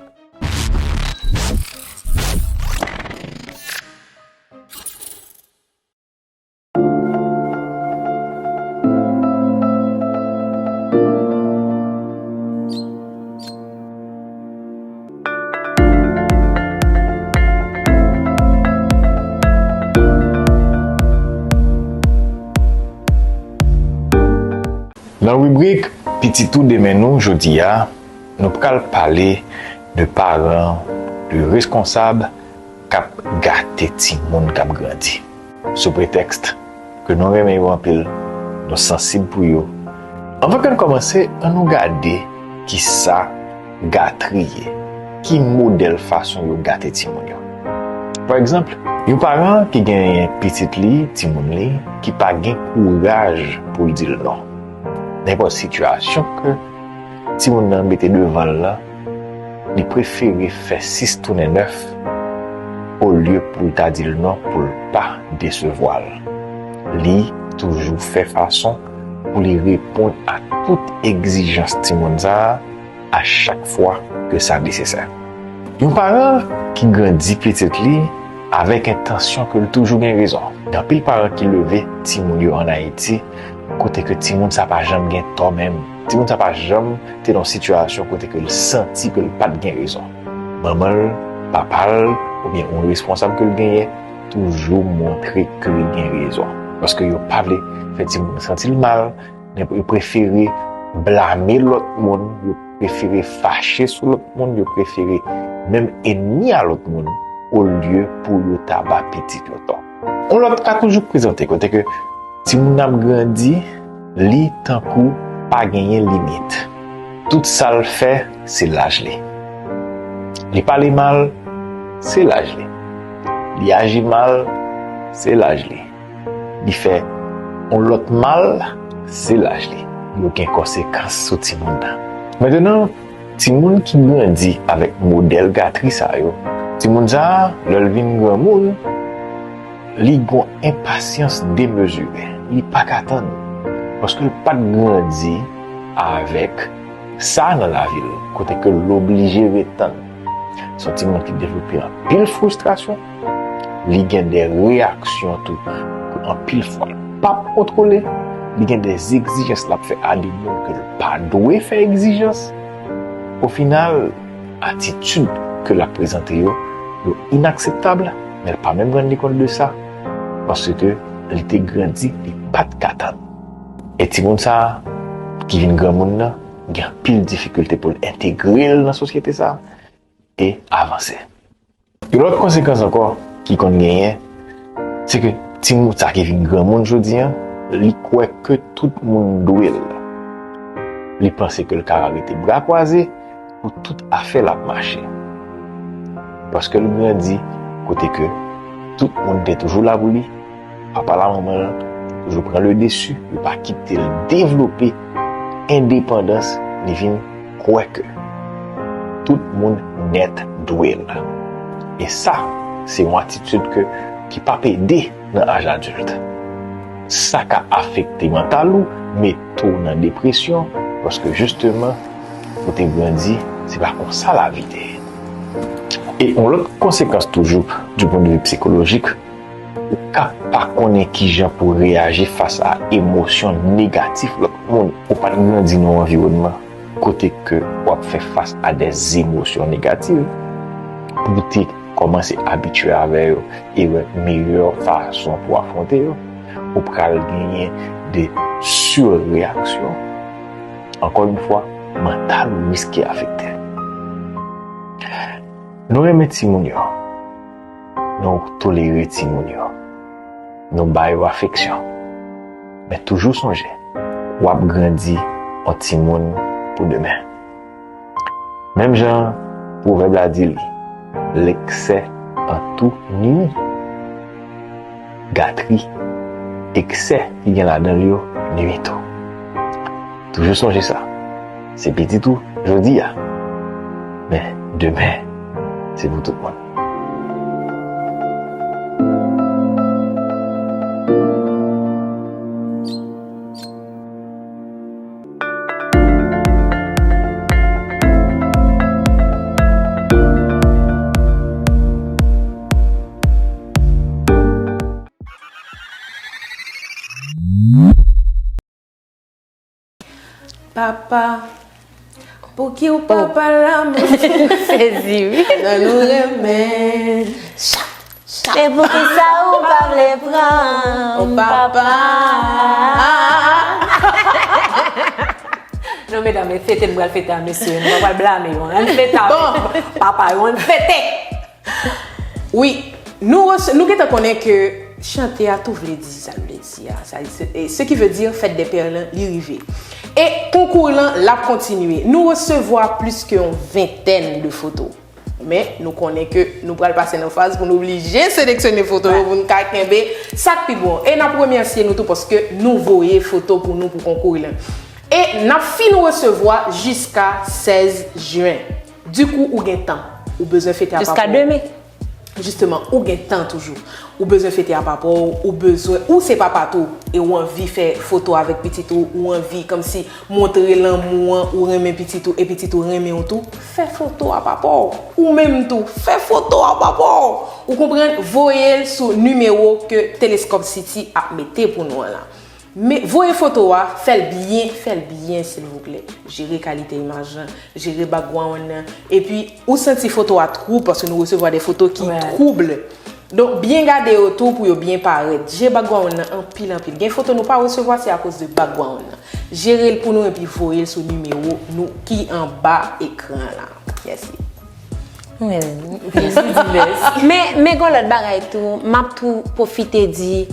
Nan ribrik Pitit ou demen nou, jodi a, nou pral pale de paran, de reskonsab k ap gate timoun k ap grandi. Sou pretèks ke nou renmen yo anpil, nou sansib pou yo. Anvan ke n kòmanse, ann nou gade kisa gatri ye, ki modèl fason yo gate timoun yo. Pa egzanp, yon paran ki gen pitit li, timoun li, ki pa gen kouraj pou l di l non. Nenpòt sitiyasyon ke timoun nan mete devan l lan, li prefere fè sis tounen nèf olye pou l ta di l non, pou l pa desevwa l. Li toujou fè fason pou li reponn a tout egzijans timoun sa a, a chak fwa ke sa nesesè. Yon paran ki grandi pitit li avèk entansyon ke l toujou gen rezon. Gen anpil paran ki leve timoun yo ann Ayiti kote ke timoun sa pa janm gen tò menm. Timoun sa pa janm te nan yon sitiyasyon kote ke l santi ke l pa t gen rezon. Manman l, papa l, oubyen yon responsab ke l genyen, toujou montre ke l gen rezon. Paske yo pa vle fè timoun nan santi l mal, men yo prefere blame lòt moun, yo prefere fache sou lòt moun, yo prefere menm enmi a lòt moun, olye pou yo ta ba pitit yo tò. Yon lòt ka toujou prezante kote ke timoun nan ap grandi, li tankou pa genyen limit. Tout sa l fè, se laj li. Li pale mal, se laj li. Li aji mal, se laj li. Li fè yon lòt mal, se laj li. Yo gen konsekans sou timoun nan. Mentnan, timoun ki grandi avèk modèl gatri sa yo, timoun sa a, lè l vin granmoun, li gon enpasyans demezire. Li pa ka tann. Paske l pa t grandi avèk sa nan lavi l, kote ke l oblije ret tann. Se yon timoun ki devlope anpil fristrasyon. Li gen de reyaksyon tou ke anpil fwa l p ap kontwole. Li gen de egzijans l ap fè a de moun ke l pa dwe fè egzijans. Ofinal, atitid ke l ap prezante yo, yo inakseptab, men l pa menm rann li kont de sa, paske li te grandi, li pa t ka tann. E timoun sa a, ki vin granmoun nan, gen anpil difikilte pou l entegre l nan sosyete sa a e avanse. Yon lòt konsekans ankò ki konn genyen, se ke timoun sa ki vin granmoun jodi a, li kwè ke tout moun dwe l. Li panse ke l ka rete bra kwaze pou tout afè l ap mache. Paske l grandi kote ke tout moun te toujou la pou li, papa l ak manman l toujou pran le desi, yo pa kite l devlope endepandans, li vin kwè ke tout moun nèt dwe l. E sa, se yon atitid ke, ki p ap ede nan aj adilt. Sa ka afekte mantal ou, mete w nan depresyon, paske jisteman, ou te grandi, se pa konsa lavi te ye. E yon lòt konsekans toujou, du point de vue psychologique, Ou ka pa konnen kijan pou reyaji fas a emosyon negatif lòt moun. Ou pa t grandi nan yon anviwònman kote ke w ap fè fas a des émotions négatives pou w te kòmanse abitye avè yo e wè meyè fason pou afwonte yo. Ou pral genyen de surréaction. Ankò yon fwa, mantal ou riske afekte. Nou renmen timoun yo. Nou tolere timoun yo. Nou ba yo afeksyon. Men toujou sonje, w ap grandi yon timoun pou demen. Menm jan pwovèb la di l, l'excès en tout nuit. Gatri, eksè ki gen ladan l yo nui tou. Toujou sonje sa. Se pitit ou jodi a. Men demen, se pou tout moun. Papa, pouki w pa pale a mwen? Sezi, wi. Nan nou renmen. E poukisa ou pa vle pran papa? Non, medam, e fete n pral fete a mesye, nou pa pral blame yo. Ann fete avèk papa yo, ann fete! Wi, nou, rese- nou gentan konnen ke chante a tou vle di sa l vle di a. Sa, se, e, ce qui veut dire fête des pères lan, li rive. E konkou lan, l ap kontinye. Nou resevwa plis ke yon ventèn de foto. Men, nou konnen ke nou pral pase nan faz pou nou oblije seleksyone foto yo pou n ka kenbe sa k pi bon. E n ap remèsye nou tou paske nou voye foto pou nou pou konkou lan. E n ap fin resevwa jiska sèz jen. Dikou, ou gen tan. Ou bezwen fete a pa pou ou. Jiska demen. Jisteman, ou gen tan toujou. Ou bezwen fete a papa w, ou bezwen, ou se papa tou, e ou anvi fè foto avèk pitit ou, ou anvi kòmsi montre lanmou an, ou renmen pitit ou, e pitit ou renmen w tou, fè foto a papa w. Ou menm tou, fè foto a papa w. Ou konprann? Voye l sou nimewo ke Telescope City ap mete pou nou an la. Men, voye foto a, fè l byen, fè l byen, silvouplè. Jere kalite imaj lan, jere background nan. Epi, ou santi foto a twoub, paske nou resevwa de foto ki twoub. Donk, byen gade yo tou pou yo byen parèt. Jere background nan anpil, anpil. Gen foto nou pa resevwa, se akoz de background nan. Jere l pou nou epi voye l sou nimewo nou ki anba ekran la. Mèsi. Men, men gen yon lòt bagay tou, m ap tou pwofite di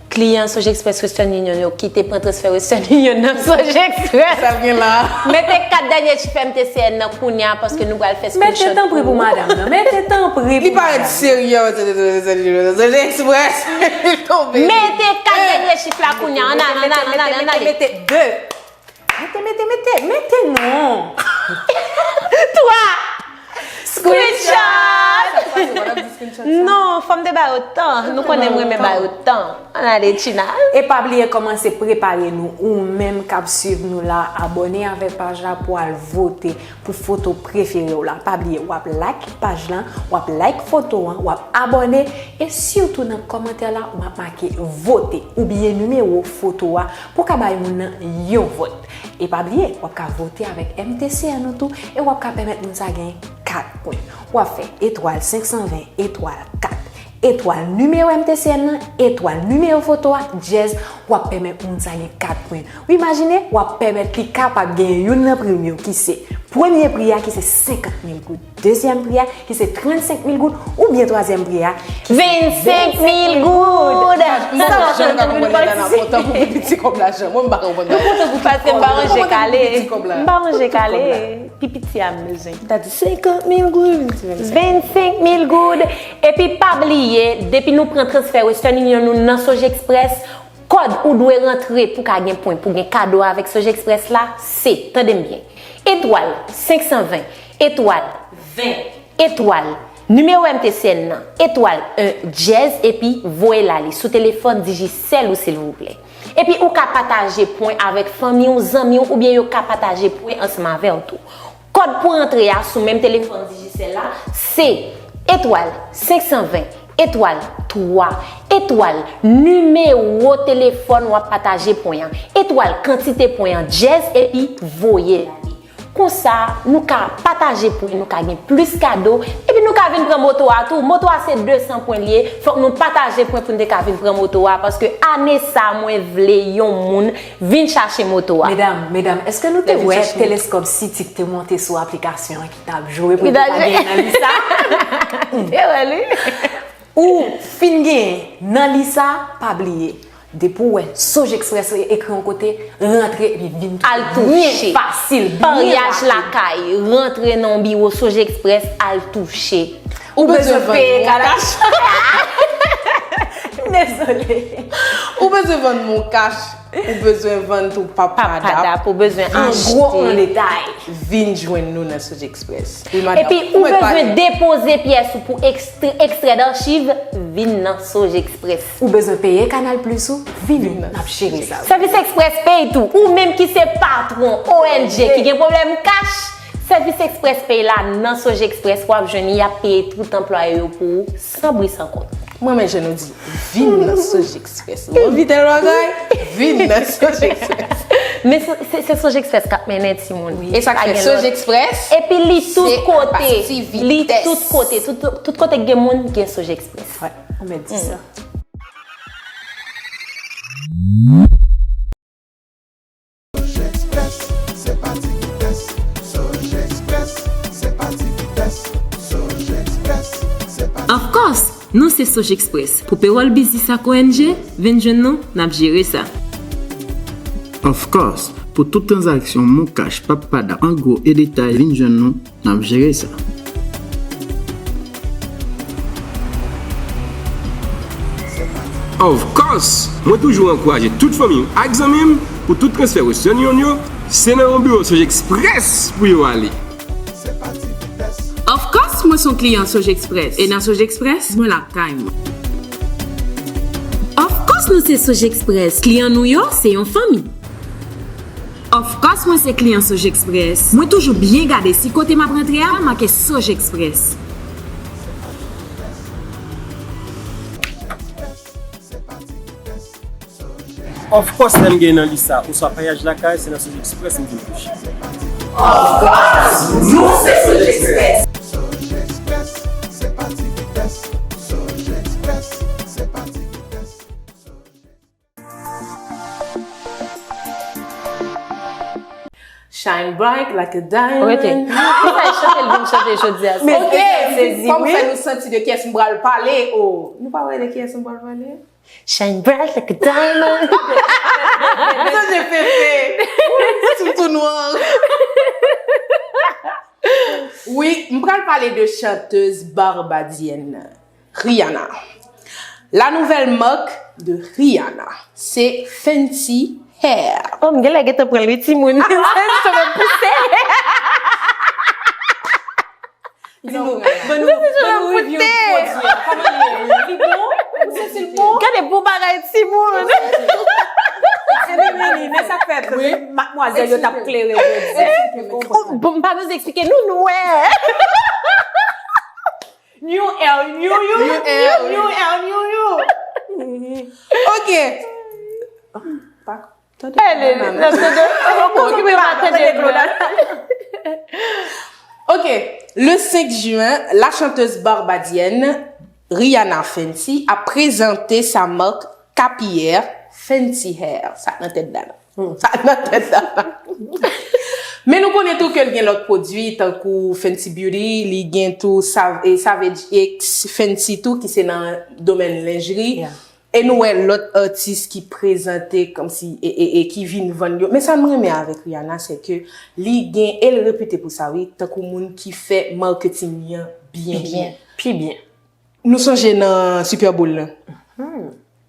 kliyan Sojexpress Western Union yo ki te pran transfè Western Union nan Sojexpress. Sa l gen la. Mete kat dènye chif M T C N nan kounye a paske nou pral fè screenshot. Mete tanpri pou madanm nan. Mete tanpri pou madanm. Li parèt serye, Sojexpress. Li tonbe. Mete kat dènye chif la kounye a. Ann ale, ann ale, ann ale, ann ale. Mete de. Mete, mete, mete, mete non. Twa. Screenshot. Non, fò m te ba yo tan. Nou konnen m renmen ba yo tan. Ann ale, China. E pa bliye kòmanse prepare nou, ou menm k ap swiv nou la, abòne avèk paj la pou al vote pou foto prefere w la. Pa bliye, w ap like paj la, w ap like foto an, w ap abòne, e sitou nan kòmantè la, w ap make vote oubyen nimewo foto a pou w ka bay moun nan yon vòt. E pa bliye, w ap ka vote avèk M T C N ou tou, e w ap ka pèmèt moun sa genyen kat pwen. W ap fè etwal senk san ven, etwal kat, etwal nimewo M T C N nan, etwal nimewo foto a, dyèz, w ap pèmèt moun sa gen kat pwen. Ou imajine, w ap pèmèt li kapab genyen youn nan prim yo ki se premye pri a ki se senkant mil goud, dezyèm pri a ki se trannsenk mil goud, oubyen twazyèm pri a ki se vennsenk mil goud. Sa va fè nou ka konprann Lana kontan pou pi piti kòb lajan. Mwen, m pa konprann. Nou kontan pou piti kòb la. M pa manje kale. M pa manje kale. Pi piti a m bezwen. Li ta di senkant mil goud, li di vennsenk. Vennsenk mil goud. Epi pa bliye, depi nou pran transfè Western Union nou nan Sojexpress, kòd ou dwe rantre pou ka gen pwen, pou gen kado avèk Sojexpress la, se, tande m byen, etwal senk san ven, etwal ven, etwal, nimewo M T C N nan, etwal en dyèz, epi voye l ale sou telefòn Digicel ou, silvouplè. Epi ou ka pataje pwen avèk fanmi w, zanmi w, oubyen yo ka pataje pwen ansanm avè w tou. Kòd pou antre a sou menm telefòn Digicel la, se etwal senk san ven, etwal twa, Etwal, nimewo telefòn w ap pataje pwen an. Etwal, kantite pwen an, djèz, epi voye l ale. Konsa, nou ka pataje pwen, nou ka gen plis kado, epi nou ka vin pran moto a tou. Moto a se de san pwen li ye, fòk nou pataje pwen pou n te ka vin pran moto a, paske ane sa a, mwen vle yon moun vin chache moto a. Medam, medam, èske nou te wè teleskòp City ki te monte sou aplikasyon an ki t ap joure pou l te ka genyen nan lis sa? Te wè li. Ou fin genyen nan lis sa, pa bliye. Depi w wè Sojexpress ekri yon kote, rantre epi vin tou byen fasil, byen rapid. Al touche. Paryaj lakay, rantre nan yon biwo Sojexpress, al touche. Ou bezwen peye Kadash. Dezole. Ou bezwen vann Moncash. Ou bezwen vann tou Pap Padap. Pap Padap, ou bezwen achte. An gwo, an detay. Vin jwenn nou nan Sojexpress. Wi, madanm. Epi ou bezwen depoze pyès ou pou ekstrè, ekstrè dachiv, vin nan Sojexpress. Ou bezwen peye Canal Plus ou, vin, n ap jere sa. Sèvis Express Pay tou. Ou menm ki se patwon, O N G, ki gen pwoblèm kach, Sèvis Express Pay la nan Sojexpress, w ap jwenn li, y ap peye tout anplwaye yo pou ou, san bri san kont. Mwen, men jan nou di, vin nan Sojexpress. Ou anvi tèl bagay? Vin nan Sojexpress. Men se, se, se Sojexpress k ap mennen timoun. Wi. E sa k fè Sojexpress, epi li tout kote. Li tout kote. Tout, tout kote k gen moun, gen Sojexpress. Wè, ou mèt di sa. Sojexpress, se pa ti vitès. Sojexpress, se pa ti vitès. Sojexpress, se pa ti vitès. Of course, nou se Sojexpress. Pou pewòl biznis ak O N G, vin jwenn nou, n ap jere sa. Of course, pou tout tranzaksyon Moncash, Pap Padap, an gwo e detay, vin jwenn nou, n ap jere sa. Of course! Mwen toujou ankouraje tout fanmi m ak zanmi m pou tout transfè Western Union yo, se nan yon biwo Sojexpress pou yo ale. Of course, mwen se yon kliyan Sojexpress. E nan Sojexpress, mwen lakay mwen. Of course, nou se Sojexpress. Kliyan nou yo, se yon fanmi. Of course, mwen se kliyan Sojexpress. Mwen toujou byen gade si kote m ap rantre a make Sojexpress. Of course, lè m gen nan lis sa, oswa paryaj lakay, se nan Sojexpress m vin touche. Of course, nou se Sojexpress. Sojexpress, se pa ti vitès. Sojexpress, se pa ti vitès. Shine bright like a diamond. Rete. Kisa e chante l vin chante jodi a? Men ok, fòm fè nou santi de kiyès m pral pale. Oh, nou pa wè de kiyès m pral pale? Shine bright like a diamond. Sa se Fefe. Sou tou nwa. Wi, m pral pale de chantèz barbadyèn Rihanna. La nouvelle marque de Rihanna, se Fenty Hair. Oh, m genlè gentan pran l wi timoun. Sa va pouse. Di nou, ban nou, ban nou review pwodui a. Kòman li ye? Li bon? Ou santi l bon? Gade bon bagay timoun. Ebyen, men li, men sa k fè madmwazèl yo t ap klere jodi a. Bon, m pa bezwen eksplike nou, nou wè. New L, new you, new L, new you. Ok. Tande. N ap tande. Okipe m, tande Claude. Ok, le cinq juin, la chanteuse barbadienne Rihanna Fenty a prezante sa mak kapiye Fenty Hair. Sa nan tèt Dana. Sa nan tèt Dana. Men nou konnen tou ke l gen lòt pwodui, tankou Fenty Beauty, li gen tou Sav-, e Savage X Fenty tou, ki se nan domèn lenjri. Yeah. E nou wè lòt atis ki prezante kòmsi, e, e, e ki vin vann yo. Men sa m renmen avèk Rihanna, se ke li gen, e l repite pou sa, wi, tankou moun ki fè marketing li an byen, byen, pi byen. Nou sonje nan Super Bowl lan.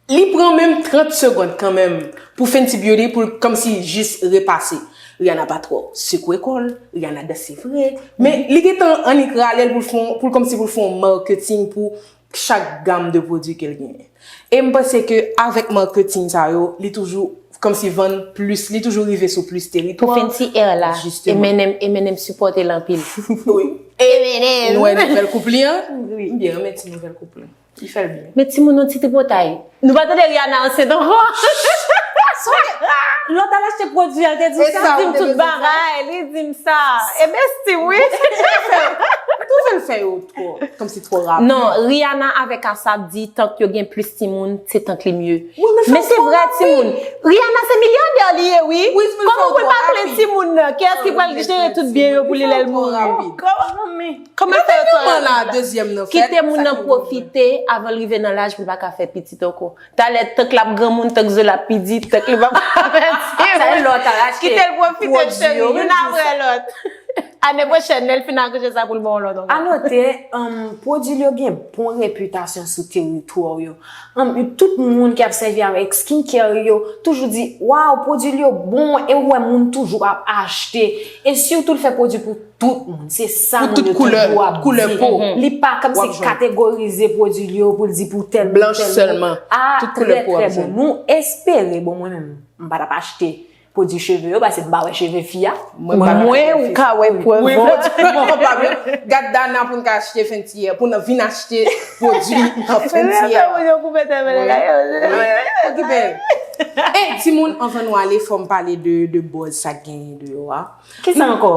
Li pran menm trant segonn kanmenm pou Fenty Beauty pou l kòmsi jis repase. Rihanna pa twò sekwe kò l, Rihanna danse vre, men li gentan annik rale l pou l fè yon, pou l kòmsi pou l fè yon marketing pou chak gam de pwodui ke l genyen. E m panse ke avèk marketing sa yo, li toujou kòmsi vann plis, li toujou rive sou plis teritwa. Pou Fenty Hair la, Eminem, Eminem sipòte l anpil. Wi. E nou wè nouvèl koup li an? Wi. M byen renmen ti nouvèl koup lan. Li fè l byen. Men timoun, yon ti tripotay. Nou pa tande Rihanna ansent ankò. Lòt al achte pwodui a, l te di w sa. Li di m tout bagay, li di m sa. E besti, wi. M twouve l fè yo twò, kòmsi twò rapid. Non, Rihanna avèk Asap di tank yo gen plis timoun, se tank li mye. Men se vrè timoun. Rihanna se milyadè li ye, wi. Kòman pou l pa plen timoun nan? Kiyès ki pral jere tout byen yo pou li lè l mouri? Kòman, men? Kòman fè yo twò rapid la? Kite moun nan pwofite avan l rive nan laj pou l pa ka fè pitit ankò. Talè, tank l ap granmoun, tank zo l ap piti, tank li p ap ka fè ti. Kite l pwofite, cheri, youn apre lòt. Ane pwochèn, lè l fin akouche, sa pou l ba w lòt ankò. Anote, um, pwodui yo gen bon repitasyon sou teritwa w yo. Um, tout moun ki ap sèvi avèk skincare yo toujou di, waw, pwodui yo bon, e ou wè moun toujou ap achte. E sitou l fè pwodui pou tout moun. Se sa moun yo toujou ap di. Li pa kòmsi kategorize pwodui yo pou l di pou tèl moun, tèl moun. Ah, trè, trè bon. Nou espere, bon, mwen menm, m pa t ap achte pwodui cheve yo, paske m pa wè cheve fi a. Mwen, ou ka wè prèv. Wi, pwodui, bon, pa byen. Gad Dana pou n ka achte Fenty a, pou n vin achte pwodui nan Fenty a. Okipe l. E, timoun, anvan nou ale, fò m pale de, de buzz sa k genyen deyò a. Kisa ankò?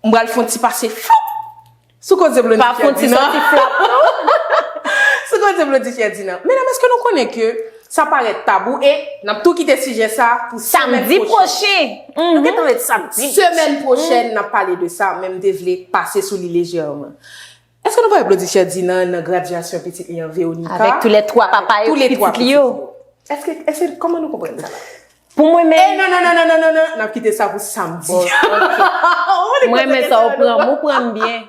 M pral fè yon ti pase floup sou koze Blondedy Ferdinand. Pa fè yon ti sòti flap, non. Sou koze Blondedy Ferdinand. Medam, èske nou konnen ke sa parèt tabou e n ap tou kite sijè sa pou semèn pwochèn? Samdi pwochen. Nou gentan ret samdi. Semèn pwochèn, n ap pale de sa, men m te vle pase sou li lejèman. Èske nou pa wè Blondedy Ferdinand nan gradyasyon pitit li an, Veronica? Avèk tou lè twa papa yo, pitit li yo. Èske, èske, kòman nou konprann sa la? Pou mwen menm. Eh, non, non, non, n ap kite sa pou samdi. Mwen renmen sa ou pran m, ou pran m byen.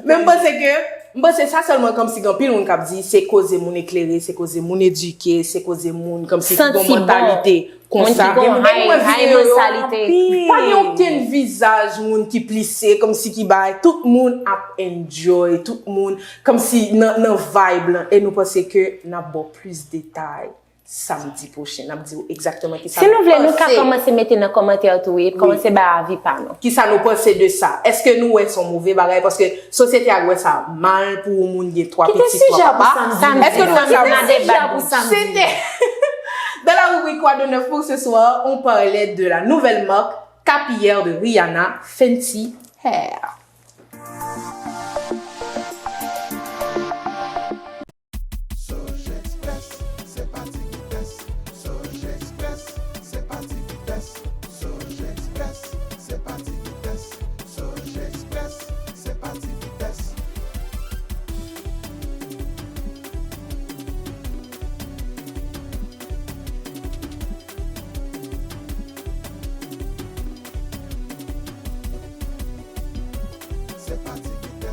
Men m panse ke, m panse sa sèlman kòmsi gen anpil moun k ap di se koze moun eklere, se koze moun edike, se koze moun kòmsi ki gon mantalite konsa. Moun ki gon high, high mantalite. Pa gen okenn vizaj moun ki plise, kòmsi ki bay. Tout moun ap enjoy, tout moun kòmsi nan, nan vibe lan. E nou panse ke n ap ba w plis detay. Samdi pwochen, n ap di w egzakteman kisa nou panse. Si nou vle, nou ka kòmanse mete nan kòmantè tou, wi, kòmanse bay avi pa nou. Kisa nou panse de sa? Èske nou wè se yon move bagay? Paske sosyete a wè sa mal pou yon moun gen twa pitit, twa papa. Èske nou wè sa mal? Se te dans la rubrique Quoi de neuf pour ce soir, on parlait de la nouvelle marque capillaire de Rihanna, Fenty Hair. Sogex Press, se pa ti vitès. Sogex Press, se pa ti vitès. Sogex Press, se pa ti vitès. Sogex Press, se pa ti vitès. Se pa ti vitès.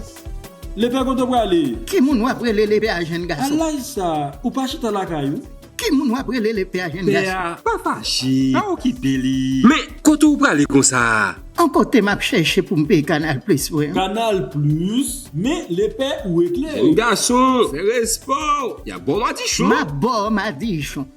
Lepè, kote w prale? Ki moun w ap rele lepè a, jèn gason? A laj sa a, ou pa chita lakay ou? Ki moun w ap rele lepè a, jèn gason? Pè a, pa fache, pa okipe li. Men, kote w prale konsa a? Yon kote m ap chèche pou m peye Kanal Plis mwen an. Kanal Plis, men lepè ou eklere. Jèn gason, fè respè w. Y ap ba w madichon. M ap ba w madichon.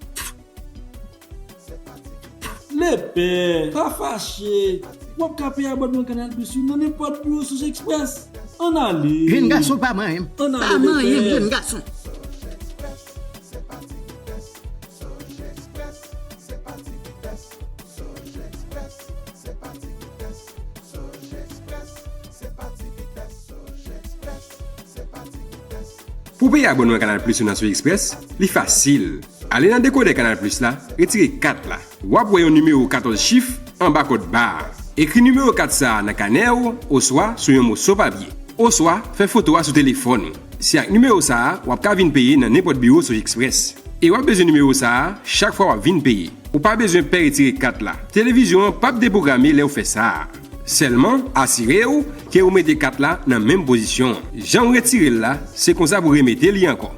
Lepè, pa fache. W ap ka peye abònman Kanal Plis wi nan nenpòt biwo Sogex Press. Ann ale. Jèn gason pa manyen m. Ann ale, lepè. Pa manyen m, jèn gason. Pou peye abònman Kanal Plis ou nan Sogex Press, li fasil. Ale nan dekodè Kanal Plis la, retire kat la. W ap wè yon nimewo katòz chif anba kòd ba a. Ekri nimewo kat sa a nan kanè w oswa sou yon moso papye. Oswa fè foto a sou telefòn ou. Se ak nimewo sa a w ap ka vin peye nan nenpòt biwo Sogex Press. E w ap bezwen nimewo sa a chak fwa w ap vin peye. Ou pa bezwen pè retire kat la. Televizyon an p ap depwograme lè w fè sa a. Sèlman, asire w ke ou mete kat la nan menm pozisyon an. Jan w retire l la, se konsa pou w remete li ankò.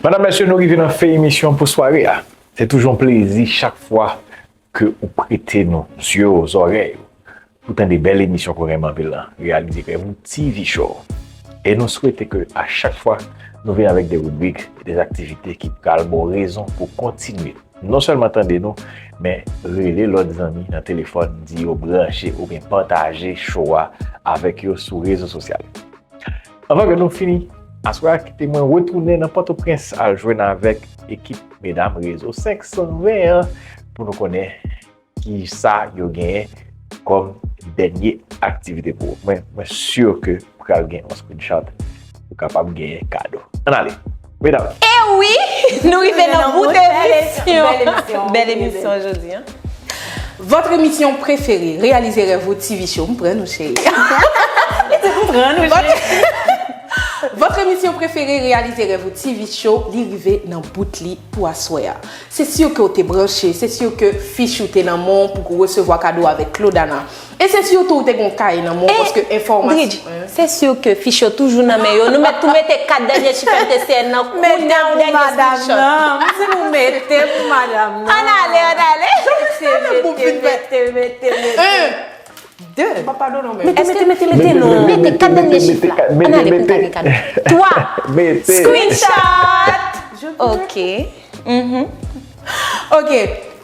Medam, mesye, nou rive nan fen emisyon pou sware a. Se toujou yon plezi chak fwa ke ou prete nou zye w, zòrèy ou, pou tande bèl emisyon ke w renmen anpil lan, reyalize Krèvou T V Show. E nou swete ke a chak fwa, nou vini avèk de ribrik, de aktivite ki pral ba w rezon pou w kontinye non sèlman tande nou, men rele lòt zanmi nan telefòn, di yo branche oubyen pataje show a avèk yo sou rezo sosyal. Anvan ke nou fini, aswè a kite mwen retounen nan Pòtoprens al jwenn avèk ekip medam Rezo senk san ven an pou nou konnen kisa yo genyen kòm dènye aktivite pou ou. Mwen, mwen si ke pral gen yon screenshot ou kapab genyen kado. Ann ale, medam. E wi, nou rive nan bout emisyon. Bèl emisyon jodi a. Votre émission préférée, réalisez rêve ou T V show. M pran nou, cheri. M pran nou, cheri. Votre émission préférée, réalisez rêve ou T V show, li rive nan bout li pou aswè a. Se si ke w te branche, se si ke fich ou te nan men w pou w resevwa kado avèk Claudana. E se si tou w te gen yon kaye nan men w paske enfòmasyon. Se si ke fich yo toujou nan men yo. Nou mèt tou mete kat dènye chif M T C N nan kou nan dènye screenshot. Si nou mete pou madanm nan. Ann ale, ann ale. Mete, mete, mete, mete. De. Pa padon non men. Mete, mete, mete, mete non. Mete kat dènye chif la. Ann ale pou n ka gen kado. Twa. Screenshot. Ok. Ok,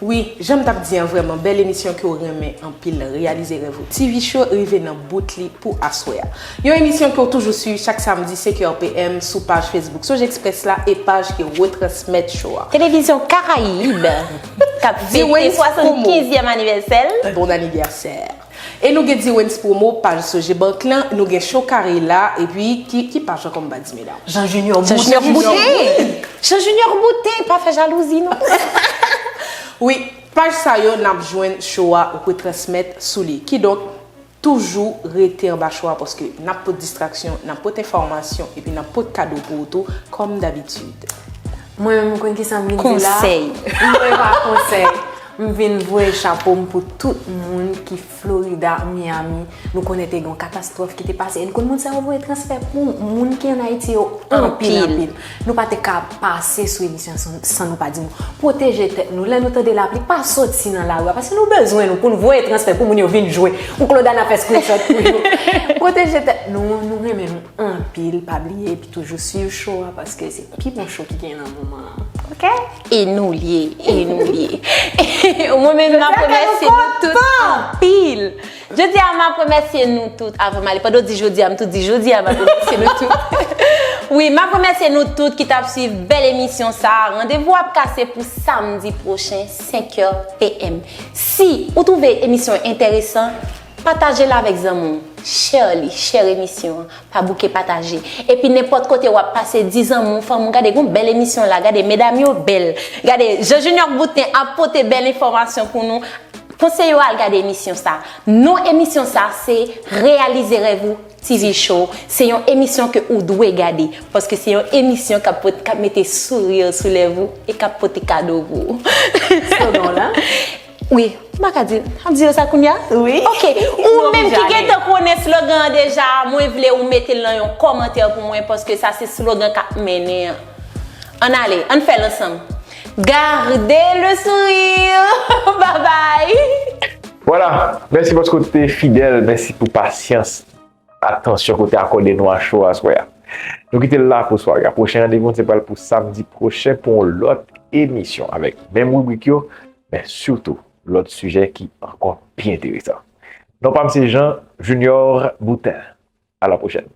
wi, jan m t ap di an, vrèman bèl emisyon ke w renmen anpil, Reyalize Rèv Ou T V Show rive nan bout li pou aswè a. Yon emisyon ke w toujou swiv chak samdi senk è P M sou paj Facebook Soj Express la e paj ki retransmèt show a. Televizyon Karayib k ap fete swasannkinzyèm anivèsè l. Bon anivèsè. E nou gen Dwayne's Promo, paj Sogebank lan, nou gen Show Kare la, epi ki, ki paj ankò m pa di medam? Jean Junior Boutin. Jean Junior Boutin, pa fè jalouzi non. Wi, paj sa yo n ap jwenn show a retransmèt sou li. Kidonk, toujou rete anba show a paske n ap pot distraksyon, n ap pot enfòmasyon, epi n ap pot kado pou ou tou, kòm dabitid. Mwen menm, ou konn kisa m vin di la? Konsèy. Mwen pa konsèy. M vin voye chapo m pou tout moun ki Florida, Miami. Nou konnen te gen yon katastwòf ki te pase. E n konn moun sa yo voye transfè pou moun ki ann Ayiti yo anpil, anpil. Nou pa te ka pase sou emisyon san, san nou pa di nou pwoteje tèt nou. Lè nou tande lapli, pa soti nan lari a, paske nou bezwen nou pou n voye transfè pou moun yo vin jwe. Ou Claudana fè screenshot pou yo. Pwoteje tèt nou, nou renmen nou anpil, pa bliye epi toujou swiv show a paske se pi bon show ki gen nan moman an. Ok? E nou l ye, e nou l ye. Mwen menm m ap remèsye nou tout anpil. Jodi a m ap remèsye nou tout avan m ale. Pandan w di jodi a, m tou di jodi a m ap remèsye nou tout. Wi, m ap remèsye nou tout ki t ap swiv bèl emisyon sa a. Randevou ap kase pou samdi pwochen, senk è P M. Si ou twouve emisyon enteresan, pataje l avèk zanmi w. Share li, share emisyon an. Pa bouke pataje. Epi nenpòt kote w ap pase, di zanmi w, fanmi w, gade gon bèl emisyon la, gade medam yo bèl. Gade Jean Junior Boutin ap pote bèl enfòmasyon pou nou. Konseye w al gade emisyon sa. Non emisyon sa se Reyalize Rèv Ou T V Show. Se yon emisyon ke ou dwe gade. Paske se yon emisyon k ap pot, k ap mete souri sou lèv ou e k ap pote kado pou ou. Slogan w la? Wi, m pa ka di, m ap di yo sa kounye a? Wi. Ok, ou menm ki gentan konnen slogan an deja, mwen vle ou mete l nan yon kòmantè pou mwen, paske sa se slogan k ap mennen an. Ann ale, ann fè l ansanm. Gardez le sourire. Babay. Vwala, mèsi paske w te fidèl, mèsi pou pasyans, atansyon ke w te akòde nou a show aswè a. Nou kite l la pou sware a. Pwochen randevou n se pral pou samdi pwochen pou yon lòt emisyon avèk menm ribrik yo, men sitou lòt sijè ki ankò pi enteresan. Non pa m se Jean Junior Boutin. A la pwochèn.